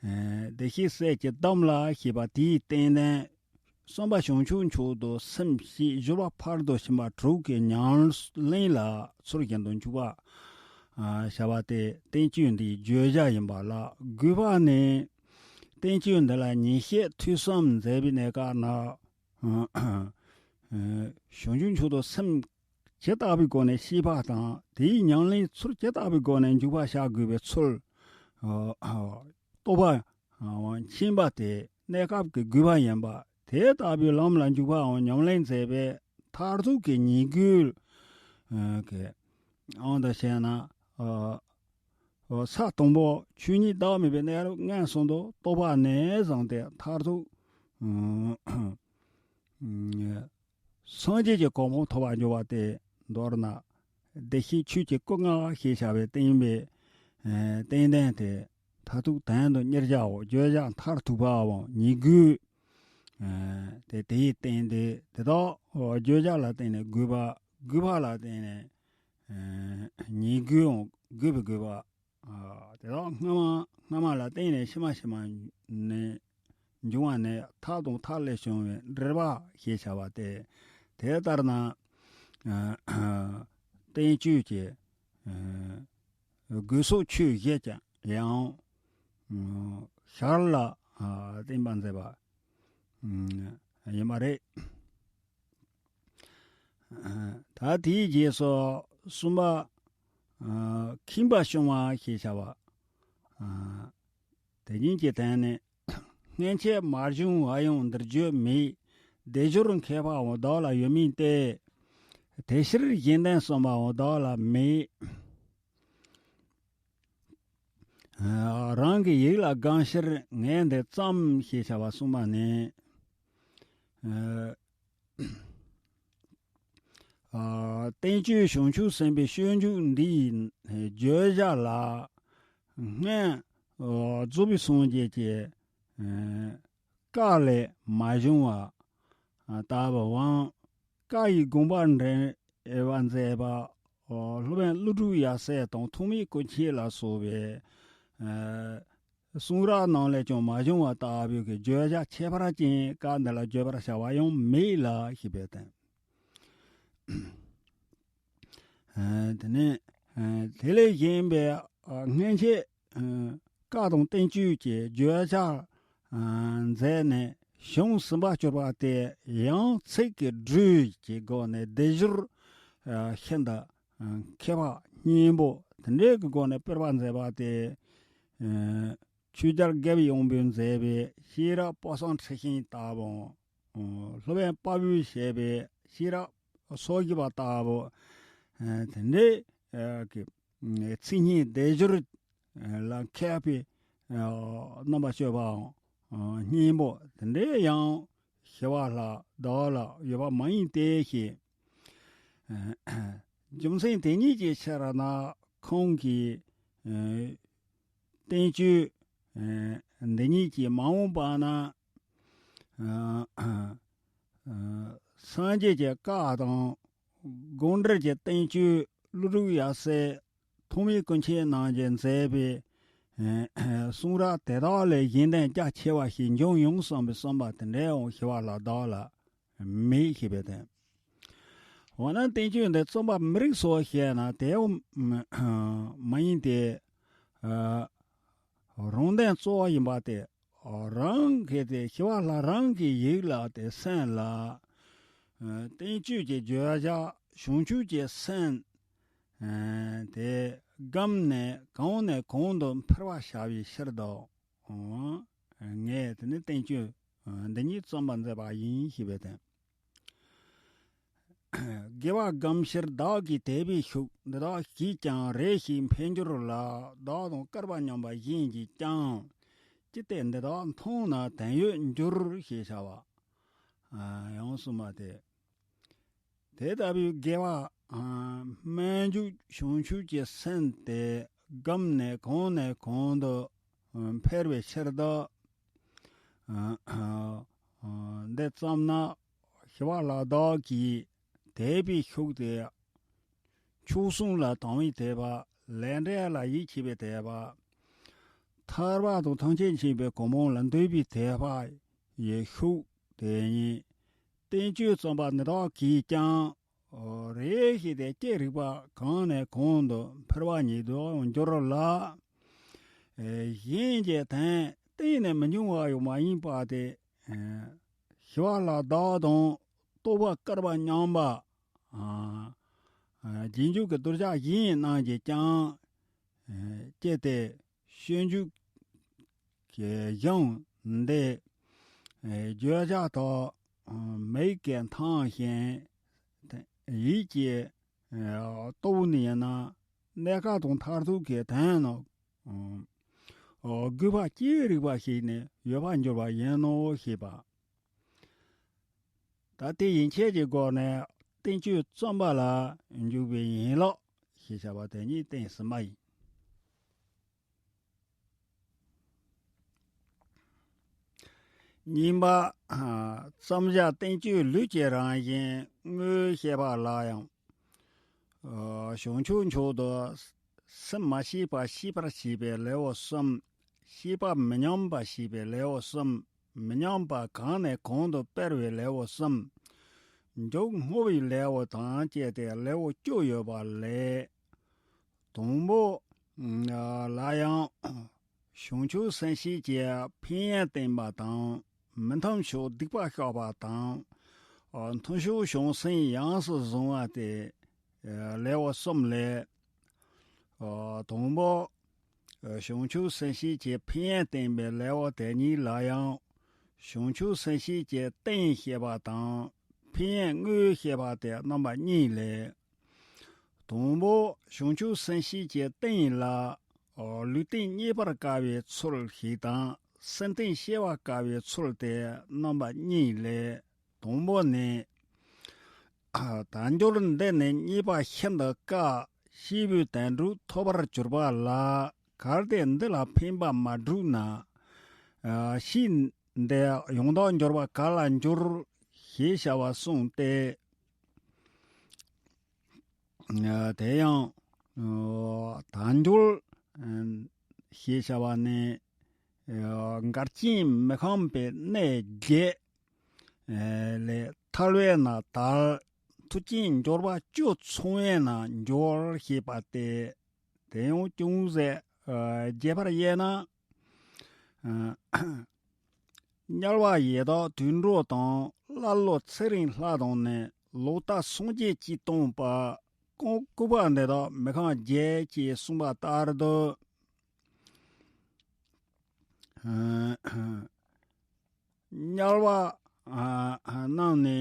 ཨ་བདེ་གཤེགས་སྲས་ཀྱི་གདམས་ལ་ཞེས་པ་དེའི་བསྟན་དོན། གསུམ་པ་བྱང་ཆུབ་མཆོག་ཏུ་སེམས་བསྐྱེད། བཞི་པ་ཕ་རོལ་ཏུ་ཕྱིན་པ་དྲུག་གི་ཉམས་ལེན་ལ་ཚུལ་བཞིན་དུ་འཇུག་པ་ཨ་བྱ་བ་སྟེ། བསྟན་བཅོས་འདིའི་བརྗོད་བྱ་ཡིན་པ་ལ། དགོས་པ་ནི། བསྟན་བཅོས་འདི་ལ་ཉན་བཤད་ཐོས་བསམ་མཛད་པའི་གནས་སྐབས་ན། ཨ་བྱང་ཆུབ་མཆོག་ཏུ་སེམས་ཇི་ལྟ་བུའི་སྒོ་ནས་བསྐྱེད་པ་དང་། དེའི་ཉམས་ལེན་ཚུལ་ཇི་ལྟ་བུའི་སྒོ་ནས་འཇུག་པར་བྱ་དགོས་པའི་ཚུལ་ཨ་རྟོགས་པ་ཨ་མཁྱེན་པ་དེ་གནས་སྐབས་ཀྱི་དགོས་པ་ཡིན་པ། དེ་ལྟ་བུའི་ལམ་ལ་འཇུག་པའམ་ཉམས་ལེན་མཛད་པའི་མཐར་ཐུག་གི་ཉེས་དགོས་ཨ་གི་ཨང་དུ་བྱས་ན། ཨ་ས་དང་པོ་ཆོས་ཉིད་བདག་མེད་པའི་གནས་ལུགས་མངོན་སུམ་དུ་རྟོགས་པ་ནས་བཟུང་སྟེ། མཐར་ཐུག་ཨ་སངས་རྒྱས་ཀྱི་གོ་འཕང་ཐོབ་པར་འགྱུར་བ་སྟེ། མདོར་ན་བདེ་གཤེགས་ཆོས་ཀྱི་སྐུ་ལྔ་ཞེས་བྱ་བའི་བསྟན་པའི་ཨ་བསྟན་དོན་དེ་མཐར་ཐུག་དོན་དུ་གཉེར་བྱའོ། བརྗོད་བྱ་མཐར་ཐུག་པའམ་ཉེས་དགོས་ཨ་དེ་དེའི་བསྟན་ཏེ། དེ་དག་བརྗོད་བྱ་ལ་བརྟེན་ནས་དགོས་པ། དགོས་པ་ལ་བརྟེན་ནས་ཨ་ཉེས་དགོས་འོང་། དགོས་པའི་དགོས་པ། ཨ་དེ་དག་སྔ་མ་སྔ་མ་ལ་བརྟེན་ནས་ཕྱི་མ་ཕྱི་མ་ནས་འབྱུང་བ་ནི་མཐའ་དང་མཐའ་ལས་བྱུང་བའི་འབྲེལ་བ་ཞེས་བྱ་བ་སྟེ། དེ་ལྟར་ན་ཨ་བསྟན་བཅོས་ཀྱི་ཨ་དགོས་སོགས་ཆོས་བཞི་ཀྱང་ཡང་ཨ་ཞར་ལ་ཨ་བསྟན་པ་མཛད་པ་ཨ་ཡིན་པ་རེད། ད་དེའི་རྗེས་སུ་གསུམ་པ། ཨ་ཁེངས་པ་བྱུང་བ་ཞེས་བྱ་བ། ཨ་དེ་ཉིད་ཀྱི་དོན་ནི། སྔན་ཆད་མ་བྱུང་བ་ཡང་འདིར་བརྗོད་མེད། སྡེབ་སྦྱོར་མཁས་པའང་བདག་ལ་ཡོད་མིན་ཏེ། དེ་ཕྱིར་གཞན་དོན་གསུངས་པའང་བདག་ལ་མེད། ཨ་རང་གི་ཡིད་ལ་དགའ་ཕྱིར་ངས་འདི་བརྩམས་ཞེས་བྱ་བ་གསུངས་པ་ནི། ཨ་ཨ་བསྟན་བཅོས་བྱང་ཆུབ་སེམས་དཔའི་སྤྱོད་འཇུག་འདིའི་བརྗོད་བྱ་ལ་སྔོན་ཨ་རྫོགས་པའི་སངས་རྒྱས་ཀྱི་ཨ་བཀའ་ལས་མ་བྱུང་བ་ཨ་ལྟ་བུའམ། བཀའ་ཡི་དགོངས་པ་འགྲེལ་བར་མཛད་པ་ཨ་སློབ་དཔོན་ཀླུ་སྒྲུབ་ཡབ་སྲས་དང་ཐོགས་མེད་སྐུ་མཆེད་ལ་སོགས་པའི་ཨ་གསུང་རབ་རྣམས་ལས་ཀྱང་མ་བྱུང་བ་ལྟ་བུའི་གི་བརྗོད་བྱ་ཁྱད་པར་ཅན་སྐབས་འདི་ལ་བརྗོད་པར་བྱ་བ་ཡང་མེད་ལ་ཞེས་པའི་དོན། ཨ་དེ་ནས་ཨ་དེ་ལས་གཞན་པའི་ཨ་སྔན་ཆད་ཨ་བཀའ་དང་བསྟན་བཅོས་ཀྱི་བརྗོད་བྱ་ཨ་མཛད་ནས་གཞུང་ཟིན་པར་གྱུར་པ་དེ་ཡང་ཚིག་གི་སྒྲོས་ཀྱི་སྒོ་ནས་སྡེབ་སྦྱོར་ཨ་ཤིན་ཏུ་ཨ་མཁས་པ་སྙན་པོ་དེ་འདྲའི་གི་སྒོ་ནས་སྤེལ་བར་མཛད་པ་དེ། ཨ་ཆོས་རྒྱལ་རྒྱལ་བའི་དབང་པོས་མཛད་པའི་ཤེས་རབ་དཔག་བསམ་འཁྲི་ཤིང་ལྟ་བུའམ། ཨ་སློབ་དཔོན་དཔའ་བོས་བྱས་པའི་ཤེས་རབ་སོ་བཞི་པ་ལྟ་བུ། ཨ་དེ་འདྲའི་ཨ་གི་ཚིག་སྙན་སྡེབ་སྦྱོར་ལ་མཁས་པའི་ཨ་རྣམ་པ་སྤྱོད་པའམ། ཨ་སྙན་པོ་དེ་འདྲའི་ཡང་ཞི་བ་ལྷ་བདག་ལ་ཡོད་པ་མ་ཡིན་ཏེ་ཞེས། ཨ་རྒྱུ་མཚན་དེ་ཉིད་ཀྱི་ཕྱིར་ན་ཁོང་གིས་ཨ་བསྟན་བཅོས་ཨ་འདི་ཉིད་ཀྱིས་མ་འོངས་པ་ན་ཨ་ཨ་སངས་རྒྱས་ཀྱི་བཀའ་དང་། དགོངས་འགྲེལ་གྱི་བསྟན་བཅོས་ཀླུ་སྒྲུབ་ཡབ་སྲས་ ཐོག་མའི་ཀུན་མཁྱེན་རྣམས་ཀྱིས་མཛད་པའི་གསུང་རབ་དེ་དག་ལས་གཞན་དོན་རྒྱ་ཆེ་བ་ཞིག་འབྱུང་ཡོང་བསམ་པའི་བསམ་པ་དེ་འདྲའང་ཞི་བ་ལྷ་བདག་ལ་མེད་ཞེས་པའི་དོན། འོ་ན་བསྟན་བཅོས་འདི་རྩོམ་པ་མི་རིགས་སུ་བཤད་ན་དེའང་མ་ཡིན་ཏེ། རང་དོན་གཙོ་བོ་ཡིན་པ་སྟེ། རང་གི་དེ་ཞི་བ་ལྷ་རང་གི་ཡིད་ལ་དེ་སེམས་ལ། བསྟན་བཅོས་ཀྱི་བརྗོད་བྱ་བྱང་ཆུབ་ཀྱི་སེམས། དེ་གང་ནས་གང་ནས་གང་དུ་འཕེལ་བར་བྱ་བའི་ཕྱིར་དུ། ངས་དེ་ནི་བསྟན་བཅོས་འདི་ཉིད་རྩོམ་པར་མཛད་པ་ཡིན་ཞེས་པའི་དོན། དགེ་བ་སྒོམ་ཕྱིར་བདག་གིས་དད་པའི་ཤུགས་འདི་དག་གིས་ཀྱང་རེ་ཞིག་འཕེལ་འགྱུར་ལ། བདག་དང་བསྐལ་པ་མཉམ་པ་གཞན་གྱིས་ཀྱང་། ཅི་སྟེ་འདི་དག་མཐོང་ན་དོན་ཡོད་འགྱུར་ཞེས་བྱ་བ། ཡང་གསུངས་པ་སྟེ། དེ་ལྟ་བུའི་དགེ་བ་སྨོན་འཇུག་བྱང་ཆུབ་ཀྱི་སེམས་དེ་སྒོམ་ནས་གང་ནས་གང་དུ་འཕེལ་བའི་ཕྱིར་དུ། འདི་ཙམ་ན་ཞི་བ་ལྷ་བདག་གིས་དད་པའི་ཤུགས་དེ། མཆོག་གསུམ་ལ་དང་བའི་དད་པ། ལས་འབྲས་ལ་ཡིད་ཆེས་པའི་དད་པ། ཐར་པ་དང་ཐམས་ཅད་མཁྱེན་པའི་གོ་འཕང་ལ་འདོད་པའི་དད་པ་ཡི་ཤུགས་དེ་ཉིད། བསྟན་བཅོས་རྩོམ་པ་འདི་དག་གིས་ཀྱང་རེ་ཞིག་དེ་ཀྱེ་རིག་པ་གང་ནས་གང་དུ་འཕེལ་བ་ཉིད་དུ་འགྱུར་ལ། གཞན་གྱི་དོན་གཏན་ནས་མི་འབྱུང་བ་ཡང་མ་ཡིན་པ་སྟེ། ཞི་བ་ལྷ་བདག་དང་རྟོག་པ་བསྐལ་པ་མཉམ་པ། རྗེས་འཇུག་གི་གདུལ་བྱ་གཞན་རྣམས་ཀྱིས་ཀྱང་། ཅི་སྟེ་སྤྱོད་འཇུག་གི་གཞུང་འདི་བརྗོད་བྱ་དག་མིག་གིས་མཐོང་ཞིང་ཡིད་ཀྱིས་རྟོགས་ནས་ཡིན་ན། གནས་སྐབས་དང་མཐར་ཐུག་གི་དོན་ནི་དགོས་པ་ཅི་རིགས་པ་ཞིག་ནི་ཡོད་པར་འགྱུར་བ་ཡིན་ནོ་ཞེས་པ། ད་དེ་ཡན་ཆད་ཀྱི་སྒོ་ནས་བསྟན་བཅོས་རྩོམ་པ་ལ་འཇུག་པའི་ཡན་ལག་ཞེས་བྱ་བ་དེ་ཉིད་བསྟན་ཟིན་པ་ཡིན། གཉིས་པ། རྩོམ་བྱ་བསྟན་བཅོས་ལུས་ཀྱི་རང་བཞིན་དངོས་བཤད་པ་ལ་ཡང་། བྱང་ཆུབ་མཆོག་ཏུ་སེམས་མ་ཤེས་པ་ཤེས་པར་བྱེད་པའི་ལེའུ་གསུམ། ཤེས་པ་མི་ཉམས་པ་བྱེད་པའི་ལེའུ་གསུམ། མི་ཉམས་པ་གང་ནས་གང་དུ་སྤེལ་བའི་ལེའུ་གསུམ། མཇུག་བསྔོ་བའི་ལེའུ་དང་བཅས་ཏེ་ལེའུ་བཅུ་ཡོད་པ་ལས། དང་པོ་ལ་ཡང་། བྱང་ཆུབ་སེམས་བསྐྱེད་ཀྱི་ཕན་ཡོན་བསྟན་པ་དང་། མི་མཐུན་ཕྱོགས་སྡིག་པ་བཤགས་པ་དང་། མཐུན་ཕྱོགས་བྱང་སེམས་ཡོངས་སུ་བཟུང་བ་སྟེ། ལེའུ་གསུམ་ལས། དང་པོ། བྱང་ཆུབ་སེམས་བསྐྱེད་ཀྱི་ཕན་ཡོན་བསྟན་པའི་ལེའུ་དེ་ཉིད་ལ་ཡང་། བྱང་ཆུབ་སེམས་བསྐྱེད་ཀྱི་རྟེན་བཤད་པ་དང་། ཕན་ཡོན་དངོས་བཤད་པ་སྟེ་རྣམ་པ་གཉིས་ལས། དང་པོ་བྱང་ཆུབ་སེམས་བསྐྱེད་ཀྱི་རྟེན་ལ། ལུས་རྟེན་རྙེད་པར་དཀའ་བའི་ཚུལ་ཞིག་དང་། སེམས་རྟེན་སྐྱེ་བར་དཀའ་བའི་ཚུལ་ཏེ་རྣམ་པ་གཉིས་ལས། དང་པོ་ནི། དལ་འབྱོར་འདི་ནི་རྙེད་པ་ཤིན་ཏུ་དཀའ། སྐྱེས་བུའི་དོན་སྒྲུབ་ཐོབ་པར་གྱུར་པ་ལ། གལ་ཏེ་འདི་ལ་ཕན་པ་མ་བསྒྲུབས་ན། ཕྱིས་འདི་ཡང་དག་འབྱོར་པ་ག་ལ་འགྱུར། ཞེས་བྱ་བ་གསུངས་ཏེ། དེ་ཡང་། དལ་འབྱོར་ཞེས་བྱ་བ་ནི། འགལ་རྐྱེན་མི་ཤོང་བའི་གནས་བརྒྱད་ལས་ཐར་བས་ན་དལ། མཐུ་རྐྱེན་འབྱོར་པ་བཅུ་ཚང་བས་ན་འབྱོར་ཞེས་པ་སྟེ། དེ་ཡང་ཅུང་ཟད་རྒྱས་པར་དབྱེ་ན། དམྱལ་བ་ཡི་དྭགས་དུད་འགྲོ་དང་། ཀླ་ཀློ་ཚེ་རིང་ལྷ་དང་ནི། ལོག་ལྟ་སངས་རྒྱས་ཀྱིས་སྟོང་པ། ལྐུགས་པ་འདི་དག་མི་ཤོང་བརྒྱད་ཅེས་གསུངས་པ་ལྟར་དུ། དམྱལ་བ་རྣམས་ནི་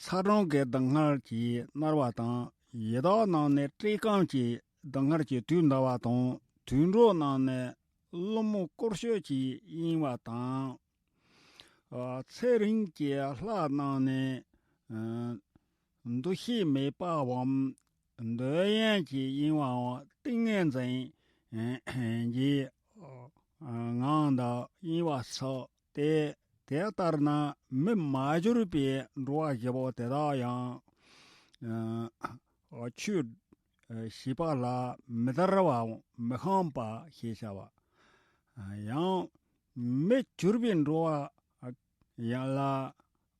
ཚ་གྲང་གི་སྡུག་བསྔལ་གྱིས་མནར་བ་དང་། ཡི་དྭགས་རྣམས་ནི་བཀྲེས་སྐོམ་གྱི་སྡུག་བསྔལ་གྱིས་དུས་འདའ་བ་དང་། དུད་འགྲོ་རྣམས་ནི་བླུན་རྨོངས་སྐོར་སྐྱོད་ཀྱིས་གཡེངས་པ་དང་། ཚེ་རིང་གི་ལྷ་རྣམས་ནི། འདུ་ཤེས་མེད་པའམ། འདོད་ཡོན་གྱིས་གཡེངས་པའམ། ཏིང་ངེ་འཛིན་གྱི་ངང་དུ་གཡེངས་པ་སོགས་ཏེ། དེ་ལྟར་ན་མི་མ་གྱུར་པའི་འགྲོ་བ་བཞི་པོ་དེ་དག་ཡང་། ཆོས་ ཞེས་པ་ལ་མི་དར་བའམ་མི་ཤངས་པ་ཞེས་བྱ་བ། ཡང་མི་གྱུར་པའི་འགྲོ་བ་ཡང་ལ་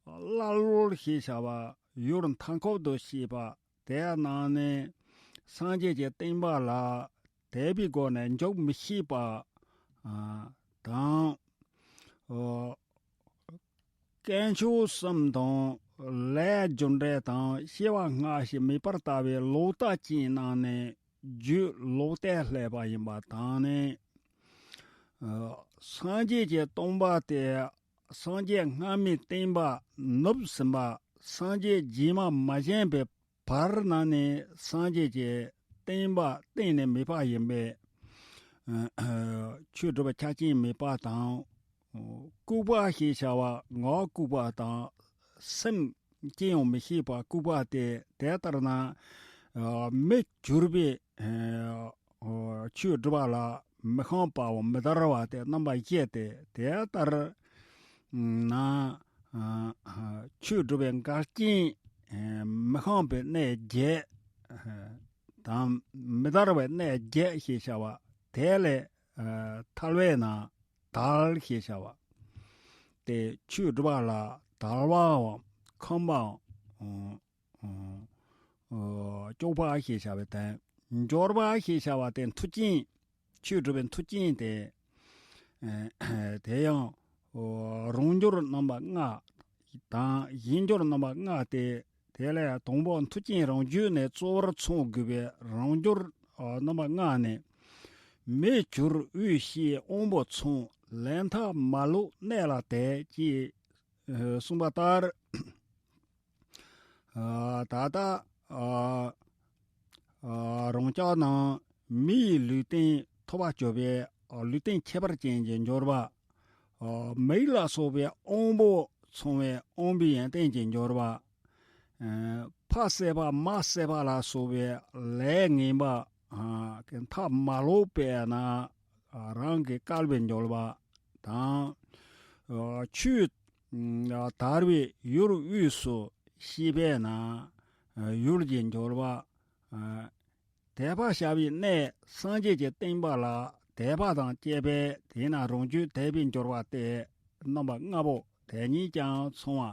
ཀླ་ཀློ་ཞེས་བྱ་བ་ཡུལ་མཐའ་འཁོབ་ཏུ་སྐྱེས་པ། དེ་རྣམས་ནི་སངས་རྒྱས་ཀྱི་བསྟན་པ་ལ་དད་པའི་སྒོ་ནས་འཇུག་མི་ཤེས་པ་དང་། དཀོན་མཆོག་གསུམ་དང་ལས་རྒྱུ་འབྲས་དང་སྐྱེ་བ་སྔ་ཕྱི་མེད་པར་ལྟ་བའི་ལོག་ལྟ་ཅན་རྣམས་ནི་རྒྱུད་ལོག་ལྟས་བསླད་པ་ཡིན་པ་དང་ནི། སངས་རྒྱས་ཀྱི་སྟོན་པ་སྟེ་སངས་རྒྱས་སྔ་མའི་བསྟན་པ་ནུབ་ཟིན་པ། སངས་རྒྱས་རྗེས་མ་མ་བྱོན་པའི་བར་ན་ནི་སངས་རྒྱས་ཀྱི་བསྟན་པ་གཏན་ནས་མེད་པ་ཡིན་པས། ཆོས་སྒྲུབ་པའི་ཆ་རྐྱེན་མེད་པ་དང་། ལྐུགས་པ་ཞེས་བྱ་བ་ངག་ལྐུགས་པ་དང་སེམས་ཅི་ཡང་མི་ཤེས་པ་ལྐུགས་པ་སྟེ། དེ་ལྟར་ན་མི་གྱུར་པའི་ཆོས་སྒྲུབ་པ་ལ་མི་ཤངས་པའམ་མི་དར་བ་སྟེ་རྣམ་པ་བཞི་སྟེ། དེ་ལྟར་ན་ཆོས་སྒྲུབ་པའི་འགལ་རྐྱེན་མི་ཤངས་པའི་གནས་བརྒྱད་དང་མི་དར་བའི་གནས་བརྒྱད་ཞེས་བྱ་བ་དེ་ལས་ཐར་བས་ན་དལ་ཞེས་བྱ་བ། དེ་ཆོས་སྒྲུབ་པ་ལ་དལ་བའམ་ཁོམ་པའམ་སྐྱོ་བ་ཞེས་བྱ་བའི་དོན། འབྱོར་བ་ཞེས་བྱ་བ་དེ་མཐུ་རྐྱེན། ཆོས་སྒྲུབ་པའི་མཐུ་རྐྱེན་དེ། དེ་ཡང་རང་འབྱོར་རྣམ་པ་ལྔ་དང་གཞན་འབྱོར་རྣམ་པ་ལྔ་སྟེ། དེ་ལས་དང་པོ་མཐུ་རྐྱེན་རང་རྒྱུད་ནས་གཙོ་བོར་མཚོན་དགོས་པའི་རང་འབྱོར་རྣམ་པ་ལྔ་ནི། མི་གྱུར་དབུལ་ཞིང་དབང་པོ་ཚང་། ལས་མཐའ་མ་ལོག་གནས་ལ་དད་ཅེས་གསུངས་པ་ལྟར། ད་ལྟ་རང་ཅག་ནང་མི་ཡི་ལུས་རྟེན་ཐོབ་པར་གྱུར་པའི་ལུས་རྟེན་ཁྱད་པར་ཅན་གྱི་འབྱོར་པ། མིག་ལ་སོགས་པའི་དབང་པོ་ཚང་བའི་དབང་པོའི་ཡོན་ཏན་གྱི་འབྱོར་པ། ཕ་བསད་པ་མ་བསད་པ་ལ་སོགས་པའི་ལས་ངན་པ་མཐའ་མ་ལོག་པས་ན་རང་གི་བསྐལ་པའི་འབྱོར་པ་དང་། ཆོས་དར་བའི་ཡུལ་དབུས་སུ་སྐྱེས་པས་ན་ཡུལ་གྱི་འབྱོར་པ། དད་པ་བྱ་བའི་གནས་སངས་རྒྱས་ཀྱི་བསྟན་པ་ལ་དད་པ་དང་བཅས་པས་དེས་ན་རང་རྒྱུད་དད་པའི་འབྱོར་བ་སྟེ་རྣམ་པ་ལྔ་པོ་དེ་ཉིད་ཀྱང་ཚང་བ།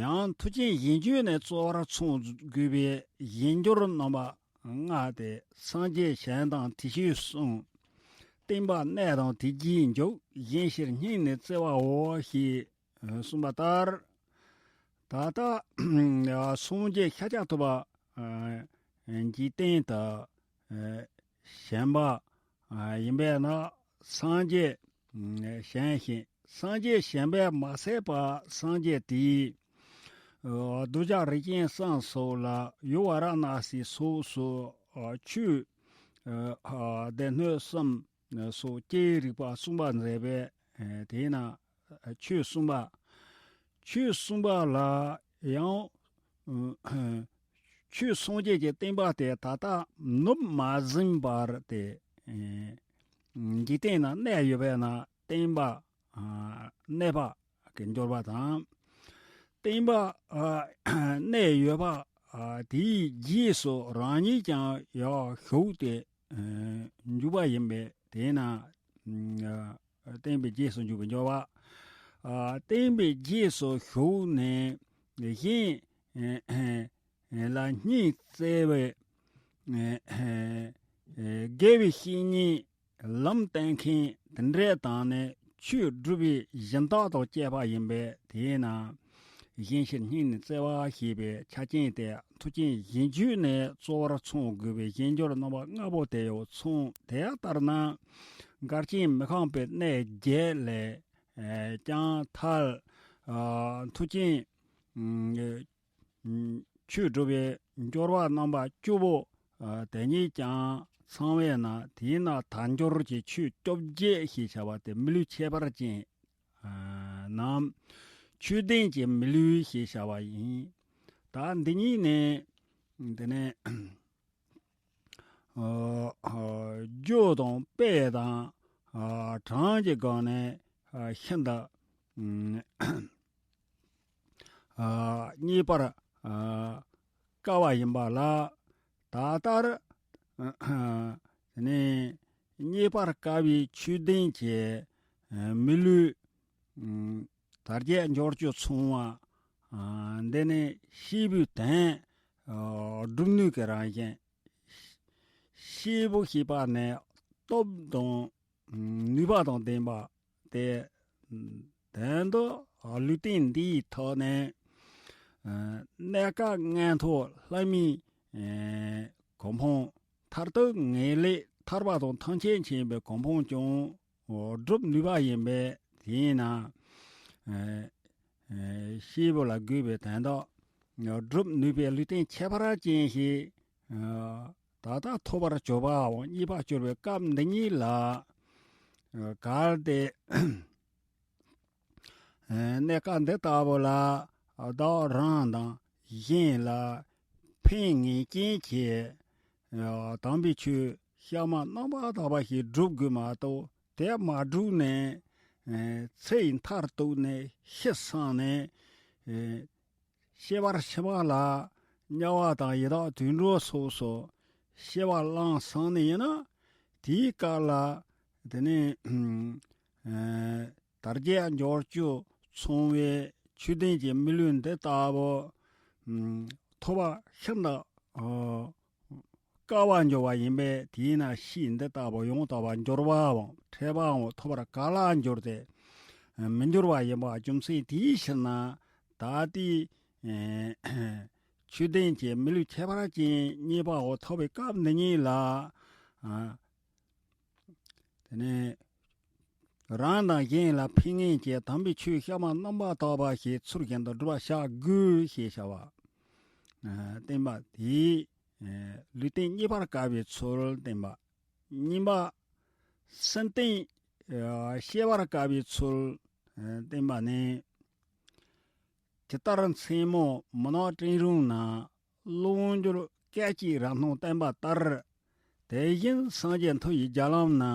ཡང་མཐུ་རྐྱེན་གཞན་རྒྱུད་ནས་གཙོ་བོར་མཚོན་དགོས་པའི་གཞན་འབྱོར་རྣམ་པ་ལྔ་སྟེ། སངས་རྒྱས་ཞལ་མདངས་དྲི་ཞིམ་གསུམ། བསྟན་པ་གནས་དང་དེ་རྗེས་འཇུག་གཞན་ཕྱིར་སྙིང་ནས་བརྩེ་བའོ་ཞེས་གསུངས་པ་ལྟར། ད་ལྟ་སངས་རྒྱས་ཤཱཀྱ་ཐུབ་པ་འཇིག་རྟེན་དུ་བྱོན་པ་ཡིན་པས་ན། སངས་རྒྱས་བྱོན་ཞིང་། སངས་རྒྱས་བྱོན་པས་མ་ཚད་པར་སངས་རྒྱས་དེས་གདུལ་བྱ་རིགས་ཅན་གསུམ་སོགས་ལ་ཡུལ་ཝཱ་ར་ཎཱ་སི་སོགས་སུ་ཆོས་སྡེ་སྣོད་གསུམ་སོགས་ཀྱི་རིགས་པ་གསུངས་པ་མཛད་པས། དེས་ན་ཆོས་གསུངས་པ། ཆོས་གསུངས་པ་ལ་ཡང་། ཆོས་སངས་རྒྱས་ཀྱི་བསྟན་པ་དེ་ད་ལྟ་ནུབ་མ་ཟིན་པར་དེ། འཇིག་རྟེན་ན་གནས་ཡོད་པས་ན་བསྟན་པ་གནས་པ་གི་འབྱོར་བ་དང་། བསྟན་པ་གནས་ཡོད་པ་དེའི་རྗེས་སུ་རང་ཉིད་ཀྱང་ཡར་ཞུགས་ཏེ་འཇུག་པ་ཡིན་པས། དེས་ན་བསྟན་པའི་རྗེས་སུ་འཇུག་པའི་འབྱོར་བ། བསྟན་པའི་རྗེས་སུ་ཞུགས་ནས་གཞན་ལ་སྙིང་བརྩེ་བའི་དགེ་བའི་བཤེས་གཉེན་ལམ་སྟོན་མཁན་དེ་འདྲ་དང་ནི་ཆོས་སྒྲུབ་པའི་སྦྱིན་བདག་དང་བཅས་པ་ཡིན་པས། དེས་ན་གཞན་ཕྱིར་སྙིང་ནས་བརྩེ་བ་ཞེས་པའི་ཆ་རྐྱེན་དེ་མཐུ་རྐྱེན་གཞན་རྒྱུད་ནས་གཙོ་བོར་མཚོན་དགོས་པའི་གཞན་འབྱོར་རྣམ་པ་ལྔ་པོ་དེ་ཡང་མཚུངས། དེ་ལྟར་ན་འགལ་རྐྱེན་མི་ཤངས་པའི་གནས་བརྒྱད་ལས་ཀྱང་ཐར། མཐུ་རྐྱེན་ཆོས་སྒྲུབ་པའི་འབྱོར་བ་རྣམ་པ་བཅུ་པོ་དེ་ཉིད་ཀྱང་ཚང་བས་ན། དེས་ན་དལ་འབྱོར་གྱི་ཆོས་བཅོ་བརྒྱད་ཞེས་བྱ་བ་དེ་མི་ལུས་ཁྱད་པར་ཅན་ནམ། ཆོས་ལྡན་གྱི་མི་ལུས་ཞེས་བྱ་བ་ཡིན། ད་འདི་ཉིད་ནི་དེ་ནས་རྒྱུ་དང་དཔེ་དང་གྲངས་ཀྱི་སྒོ་ནས་ཤིན་ཏུ་རྙེད་པར་དཀའ་བ་ཡིན་པ་ལ། ད་ལྟར་དེ་ནས་རྙེད་པར་དཀའ་བའི་ཆོས་ལྡན་གྱི་མི་ལུས་དར་རྒྱས་འབྱོར་རྒྱུ་ཚང་བ། འདི་ནི་སྐྱེས་བུའི་དོན། སྒྲུབ་ནུས་ཀྱི་རང་བཞིན། སྐྱེས་བུ་ཞེས་པ་ནི་སྟོབས་དང་ནུས་པ་དང་ལྡན་པ་སྟེ། དོན་དུ་ལུས་རྟེན་འདིའི་ཐོག་ནས་གནས་སྐབས་མངོན་མཐོ་ལྷ་མིའི་གོ་འཕང་། མཐར་ཐུག་ངེས་ལེགས་ཐར་པ་དང་ཐམས་ཅད་མཁྱེན་པའི་གོ་འཕང་ཀྱང་སྒྲུབ་ནུས་པ་ཡིན་པས། དེས་ན་སྐྱེས་བུ་ལ་དགོས་པའི་དོན་དག་སྒྲུབ་ནུས་པའི་ལུས་རྟེན་ཁྱད་པར་ཅན་ཞིག་ད་ལྟ་ཐོབ་པར་གྱུར་པའམ་རྙེད་པར་གྱུར་པའི་སྐབས་འདི་ཉིད་ལ། གལ་ཏེ་གནས་སྐབས་འདི་ལྟ་བུ་ལ་བདག་རང་དང་གཞན་ལ་ཕན་ངེས་ཅན་གྱི་དམ་པའི་ཆོས་གཤའ་མ་རྣམ་པར་དག་པ་ཞིག་སྒྲུབ་དགོས་མ་གཏོགས། དེ་མ་བསྒྲུབས་ནས་ཚེ་ཡི་མཐར་གཏུགས་ནས་ཤི་སོང་ནས། སྐྱེ་བ་ཕྱི་མ་ལ་དམྱལ་བ་དང་ཡི་དྭགས་དུད་འགྲོ་སོགས་སུ་སྐྱེ་བ་བླངས་སོང་ནས་ཡིན་ན། དེའི་སྐབས་ལ་དེ་ནས་དར་རྒྱས་འབྱོར་རྒྱུ་ཚང་བའི་ཆོས་ལྡན་གྱི་མི་ལུས་འདི་ལྟ་བུ་ཐོབ་པ་ཤིན་ཏུ་དཀའ་བར་འགྱུར་བ་ཡིན་པས། དེས་ན་ཤེས་འདི་ལྟ་བུ་ཡང་དག་པར་འགྱུར་བའམ་འཕྲད་པའམ་ཐོབ་པར་ག་ལ་འགྱུར་ཏེ་མི་འགྱུར་བ་ཡིན་པ་རྒྱུ་མཚན་དེའི་ཕྱིར་ན། ད་ལྟའི་ཆོས་ལྡན་གྱི་མི་ལུས་ཁྱད་པར་ཅན་རྙེད་པའོ་ཐོབ་པའི་སྐབས་འདི་ཉིད་ལ། དེ་ནས་རང་དང་གཞན་ལ་ཕན་ངེས་ཀྱི་དམ་པའི་ཆོས་གཤའ་མ་རྣམ་པར་དག་པ་ཞིག་ཚུལ་བཞིན་དུ་སྒྲུབ་པར་བྱ་དགོས་ཞེས་བྱ་བ། བསྟན་པ་དེས་ལུས་རྟེན་རྙེད་པར་དཀའ་བའི་ཚུལ་བསྟན་པ། གཉིས་པ། སེམས་རྟེན་སྐྱེ་བར་དཀའ་བའི་ཚུལ་བསྟན་པ་ནི། ཇི་ལྟར་མཚན་མོ་མུན་ནག་སྤྲིན་རུམ་ན། གློག་འགྱུར་སྐད་ཅིག་རབ་སྣང་བསྟན་པ་ལྟར། དེ་བཞིན་སངས་རྒྱས་མཐུ་ཡི་རྒྱ་ལམ་ན།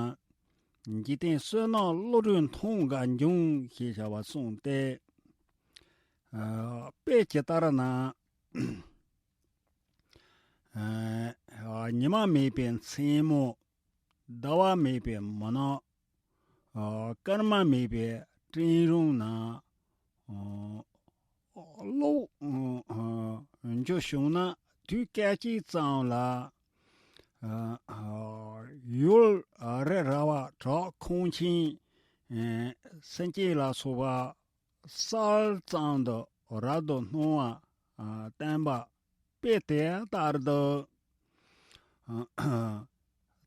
འཇིག་རྟེན་བསོད་ནམས་བློ་གྲོས་མཐོང་དགའ་འབྱུང་ཞེས་བྱ་བ་གསུངས་ཏེ། དཔེ་ཇི་ལྟར་ན། ཉི་མ་མེད་པའི་མཚན་མོ། ཟླ་བ་མེད་པའི་མུན་ནག་སྐར་མ་མེད་པའི་སྤྲིན་རུམ་ན། གློག་འགྱུ་བྱུང་ན་དུས་སྐད་ཅིག་ཙམ་ལ། ཡུལ་རི་ར་བ་བྲག་ཁང་ཆེན། སེམས་ཅན་ལ་སོགས་པ་གསལ་ཙམ་དུ་རབ་ཏུ་སྣང་བ་བསྟན་པ། དཔེ་དེ་ལྟར་དུ།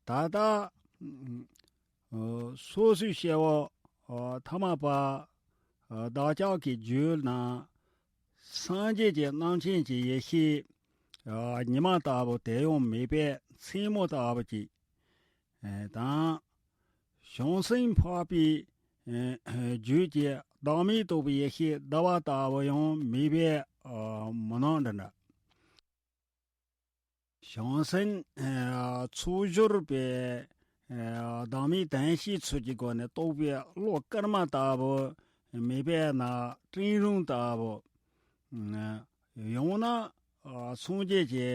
ད་ལྟ་སོ་སོའི་སྐྱེ་བོ་ཐ་མལ་པ་བདག་ཅག་གི་རྒྱུད་ན། སངས་རྒྱས་ཀྱི་རྣམ་མཁྱེན་གྱི་ཡེ་ཤེས་ཉི་མ་ལྟ་བུ་དེ་ཡང་མེད་པས་མཚན་མོ་ལྟ་བུ་ཅིག་དང་། བྱང་སེམས་འཕགས་པའི་རྒྱུད་ཀྱི་བདག་མེད་རྟོགས་པའི་ཡེ་ཤེས་ཟླ་བ་ལྟ་བུ་ཡང་མེད་པས་མུན་ནག་འདྲ་འདྲ། བྱང་སེམས་ཚོགས་སྦྱོར་བའི་བདག་མེད་དོན་ཤེས་ཚུལ་གྱི་སྒོ་ནས་རྟོགས་པའི་བློ་སྐར་མ་ལྟ་བུ་མེད་པས་ན། སྤྲིན་རུམ་ལྟ་བུ། ཡང་ན་སངས་རྒྱས་ཀྱི་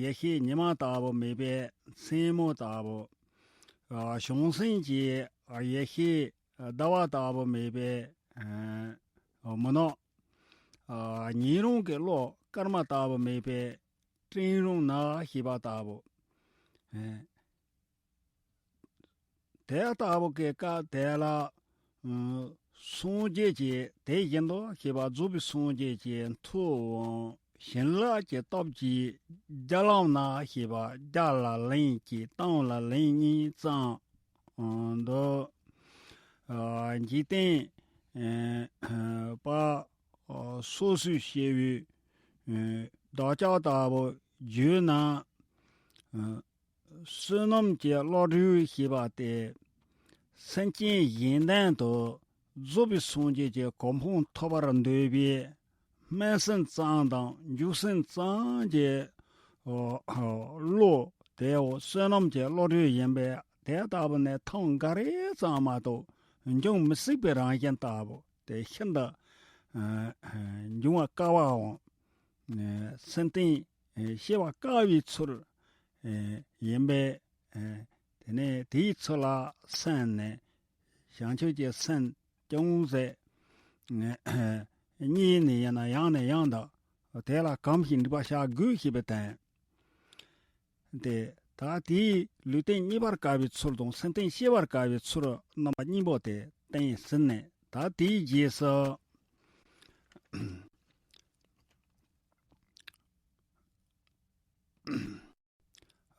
ཡེ་ཤེས་ཉི་མ་ལྟ་བུ་མེད་པས་མཚན་མོ་ལྟ་བུ། བྱང་སེམས་ཀྱི་ཡེ་ཤེས་ཟླ་བ་ལྟ་བུ་མེད་པས་མུན་ནག་ཉན་རང་གི་བློ་སྐར་མ་ལྟ་བུ་མེད་པས་སྤྲིན་རུམ་ན་ཞེས་པ་ལྟ་བུ། དེ་ལྟ་བུ་གི་སྐབས་དེ་ལ། སངས་རྒྱས་ཀྱི་དེ་བཞིན་དུ་ཞེས་པ་རྫོགས་པའི་སངས་རྒྱས་ཀྱི་མཐུའམ་བྱིན་རླབས་ཀྱི་སྟོབས་ཀྱིས་རྒྱ་ལམ་ན་ཞེས་པ་རྒྱ་ལ་ལན་གཅིག་གཏང་ལ་ལན་གཉིས་ཙམ་དུ། འཇིག་རྟེན་པ་སོ་སོའི་སྐྱེ་བོའི་བདག་ཅག་ལྟ་བུ་རྒྱུད་ན། བསོད་ནམས་ཀྱི་བློ་གྲོས་ཞེས་པ་སྟེ། སེམས་ཅན་གཞན་དོན་དུ་རྫོགས་པའི་སངས་རྒྱས་ཀྱི་གོ་འཕང་ཐོབ་པར་འདོད་པའི་སྨོན་སེམས་ཙམ་དང་འཇུག་སེམས་ཙམ་གྱི་བློ་དེའོ་བསོད་ནམས་ཀྱི་བློ་གྲོས་ཡིན་པས། དེ་ལྟ་བུ་ནི་ཐེངས་འགའ་རེ་ཙམ་མ་གཏོགས་འབྱུང་མི་སྲིད་པའི་རང་བཞིན་ལྟ་བུ་དེ་ཤིན་ཏུ་འབྱུང་བ་དཀའ་བའམ། སེམས་རྟེན་ ཤེས་པ་དཀའ་བའི་ཚུལ་ཡིན་པས། དེ་ནས་དེའི་ཚུལ་ལ་སེམས་ནས་བྱང་ཆུབ་ཀྱི་སེམས་ཅུང་ཟད་གཉིས་ནས་ཡིན་ན་ཡང་ནས་ཡང་དུ་དེ་ལ་གོམས་ཤིང་འདྲིས་པར་བྱ་དགོས་ཞེས་པའི་དོན། ཏེ། ད་དེའི་ལུས་རྟེན་རྙེད་པར་དཀའ་བའི་ཚུལ་དང་སེམས་རྟེན་ཤེས་པར་དཀའ་བའི་ཚུལ་རྣམ་པ་གཉིས་པོ་དེ་བསྟན་ཟིན་ནས། ད་དེའི་རྗེས་སུ།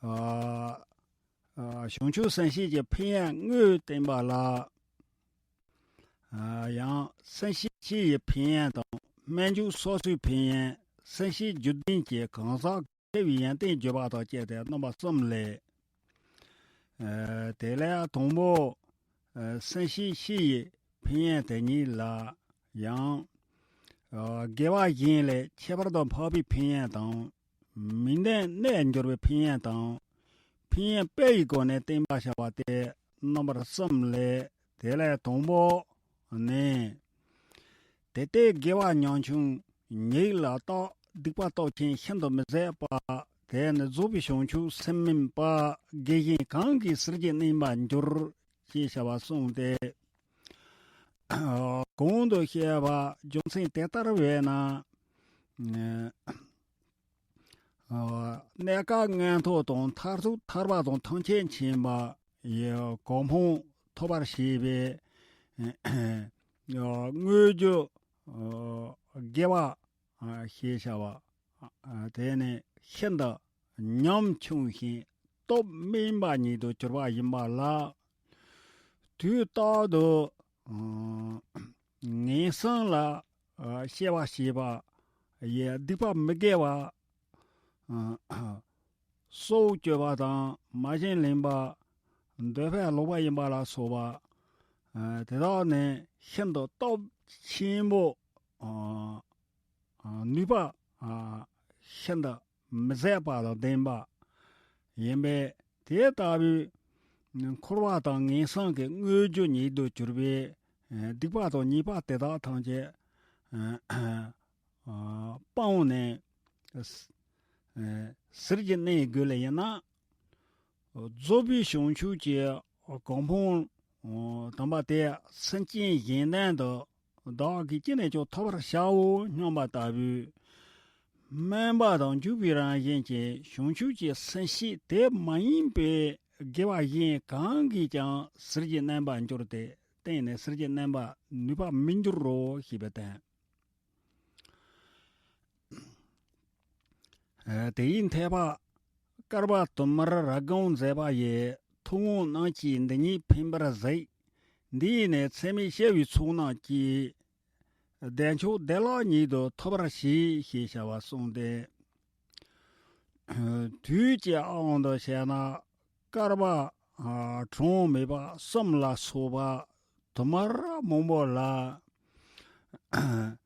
ཨ། ཨ། བྱང་ཆུབ་སེམས་བསྐྱེད་ཀྱི་ཕན་ཡོན་དངོས་བསྟན་པ་ལ། ཨ། ཡང་སེམས་བསྐྱེད་བཞི་ཡི་ཕན་ཡོན་དང་། སྨོན་འཇུག་སོ་སོའི་ཕན་ཡོན། སེམས་བསྐྱེད་རྒྱུ་ལྡན་གྱི་གང་ཟག་ཆེ་བའི་ཡོན་ཏན་བརྗོད་པ་དང་བཅས་ཏེ་རྣམ་པ་གསུམ་ལས། ཨ། དེ་ལས་དང་པོ། ཨ། སེམས་བསྐྱེད་བཞི་ཡི་ཕན་ཡོན་དེ་ཉིད་ལ་ཡང་། ཨ། དགེ་བ་གཞན་ལས་ཁྱད་པར་དུ་འཕགས་པའི་ཕན་ཡོན་དང་། མིང་དོན་གནས་འགྱུར་བའི་ཕན་ཡོན་དང་། ཕན་ཡོན་སྤེལ་བའི་སྒོ་ནས་བསྟན་པར་བྱ་བ་སྟེ་རྣམ་པ་གསུམ་ལས། དེ་ལས་དང་པོ་ནི། དེ་ལྟའི་དགེ་བ་ཉམ་ཆུང་ཉིད་ལ་བརྟག་སྡིག་པ་སྟོབས་ཆེན་ཤིན་ཏུ་མི་བཟད་པ། དེ་ནི་རྫོགས་པའི་བྱང་ཆུབ་སེམས་མིན་པ། དགེ་གཞན་གང་གིས་ཟིལ་གྱིས་གནོན་པར་འགྱུར། ཅེས་བྱ་བ་གསུངས་ཏེ། གོང་དུ་བཤད་པ་རྒྱུ་མཚན་དེ་ལྟར་བས་ན། ཨ། གནས་སྐབས་མངོན་མཐོ་དང་མཐར་ཐུག་ཐར་པ་དང་ཐམས་ཅད་མཁྱེན་པ་ཡི་གོ་འཕང་ཐོབ་པར་བྱེད་པའི། ཨ། དངོས་རྒྱུ། ཨ། དགེ་བ། ཨ། ཞེས་བྱ་བ། ཨ། དེ་ནི་ཤིན་ཏུ་ཉམ་ཆུང་ཞིང་སྟོབས་དམན་པ་ཉིད་དུ་གྱུར་པ་ཡིན་པ་ལ། དུས་རྟག་ཏུ། ཨ། ངན་སོང་ལ། ཨ། སྐྱེ་བ་བྱེད་པ་ཡི་སྡིག་པ་མི་དགེ་བ། ཨ། སྲོག་གཅོད་པ་དང་། མ་བྱིན་ལེན་པ། འདོད་པས་ལོག་པ་ཡིན་པ་ལ་སོགས་པ། ཨ། དེ་དག་ནི་ཤིན་ཏུ་སྟོབས་ཆེན་པོ། ཨ། ཨ། ནུས་པ། ཨ། ཤིན་ཏུ་མི་བཟད་པ་དང་ལྡན་པ་ཡིན་པས། དེ་ལྟ་བུའི་འཁོར་བ་དང་ངན་སོང་གི་དངོས་རྒྱུ་ཉིད་དུ་གྱུར་པའི། ཨ། སྡིག་པ་དང་ཉེས་པ་དེ་དག་ཐམས་ཅད། ཨ། ཨ། སྤངས་ནས། ཨ། ཟིལ་གྱིས་གནོན་དགོས་ལ་ཡིན་ན། རྫོགས་པའི་བྱང་ཆུབ་ཀྱི་གོ་འཕང་དམ་པ་དེ་སེམས་ཅན་གཞན་དོན་དུ་བདག་གིས་ཅི་ནས་ཀྱང་ཐོབ་པར་བྱའོ་སྙམ་པ་ལྟ་བུའི་སྨོན་པ་དང་འཇུག་པའི་རང་བཞིན་གྱི་བྱང་ཆུབ་ཀྱི་སེམས་བསྐྱེད་དེ་མ་ཡིན་པའི་དགེ་བ་གཞན་གང་གིས་ཀྱང་ཟིལ་གྱིས་གནོན་པར་འགྱུར་ཏེ། གཏན་ནས་ཟིལ་གྱིས་གནོན་པར་ནུས་པ་མི་འགྱུར་རོ་ཞེས་པའི་དོན། ཨ། དེ་ཡི་འཐད་པ། བསྐལ་པ་དུ་མར་རབ་སྒོམ་མཛད་པ་ཡི། ཐུབ་དབང་རྣམས་ཀྱིས་འདི་ཉིད་ཕན་པར་གཟིགས། འདིས་ནི་ཚད་མེད་སྐྱེ་བོའི་ཚོགས་རྣམས་ཀྱི། བདེ་མཆོག་བདེ་བླག་ཉིད་དུ་ཐོབ་པར་བྱེད། ཞེས་བྱ་བ་གསུངས་ཏེ། དུས་ཀྱི་དབང་དུ་བྱས་ན། བསྐལ་པ། ཨ། གྲངས་མེད་པ་གསུམ་ལ་སོགས་པ་དུ་མར་མང་པོ་ལ། ཨ།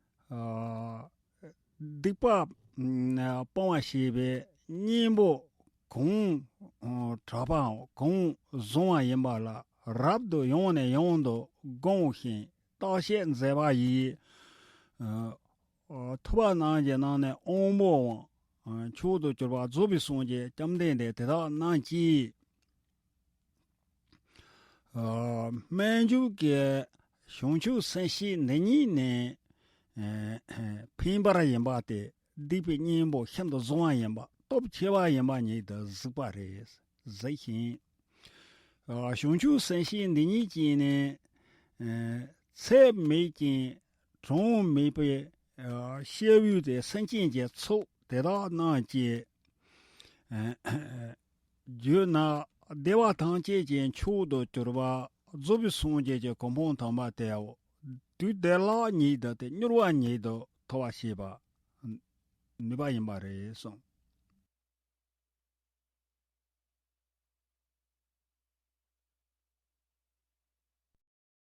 སྡིག་པ་སྤང་བ་ཞེས་པའི་གཉེན་པོ་གང་དྲག་པའམ་གང་བཟང་བ་ཡིན་པ་ལ་རབ་ཏུ་ཡང་ནས་ཡང་དུ་སྒོམ་ཞིང་བརྟག་དཔྱད་མཛད་པ་ཡིས། ཨ། ཐུབ་པ་རྣམས་ཀྱི་ནང་ནས་དབང་པོའམ་མཆོག་ཏུ་གྱུར་པ་རྫོགས་པའི་སངས་རྒྱས་བཅོམ་ལྡན་འདས་དེ་དག་རྣམས་ཀྱིས། ཨ། སྨོན་འཇུག་གི་བྱང་ཆུབ་སེམས་བསྐྱེད་འདི་ཉིད་ནི། ཨ། ཕན་པ་ཡིན་པ་སྟེ། སྡིག་པའི་གཉེན་པོ་ཤིན་ཏུ་བཟང་བ་ཡིན་པ། སྟོབས་ཆེ་བ་ཡིན་པ་ཉིད་དུ་གཟིགས་པ་རེད། གཟིགས་ཤིང་། ཨ། བྱང་ཆུབ་སེམས་བསྐྱེད་འདི་ཉིད་ཀྱིས་ནི། ཨ། ཚད་མེད་ཅིང་གྲངས་མེད་པའི། ཨ། སྐྱེ་བོའི་དེ་སེམས་ཅན་གྱི་ཚོགས་དེ་དག་རྣམས་ཀྱི། ཨ། རྒྱུད་ན་བདེ་བ་ཐམས་ཅད་ཀྱི་མཆོག་ཏུ་གྱུར་པ་རྫོགས་པའི་སངས་རྒྱས་ཀྱི་གོ་འཕང་དམ་པ་དེའོ། དུས་བདེ་བླག་ཉིད་དུ་སྟེ་མྱུར་བ་ཉིད་དུ་ཐོབ་པར་བྱེད་པ་ནུས་པ་ཡིན་པ་རེད་གསུངས།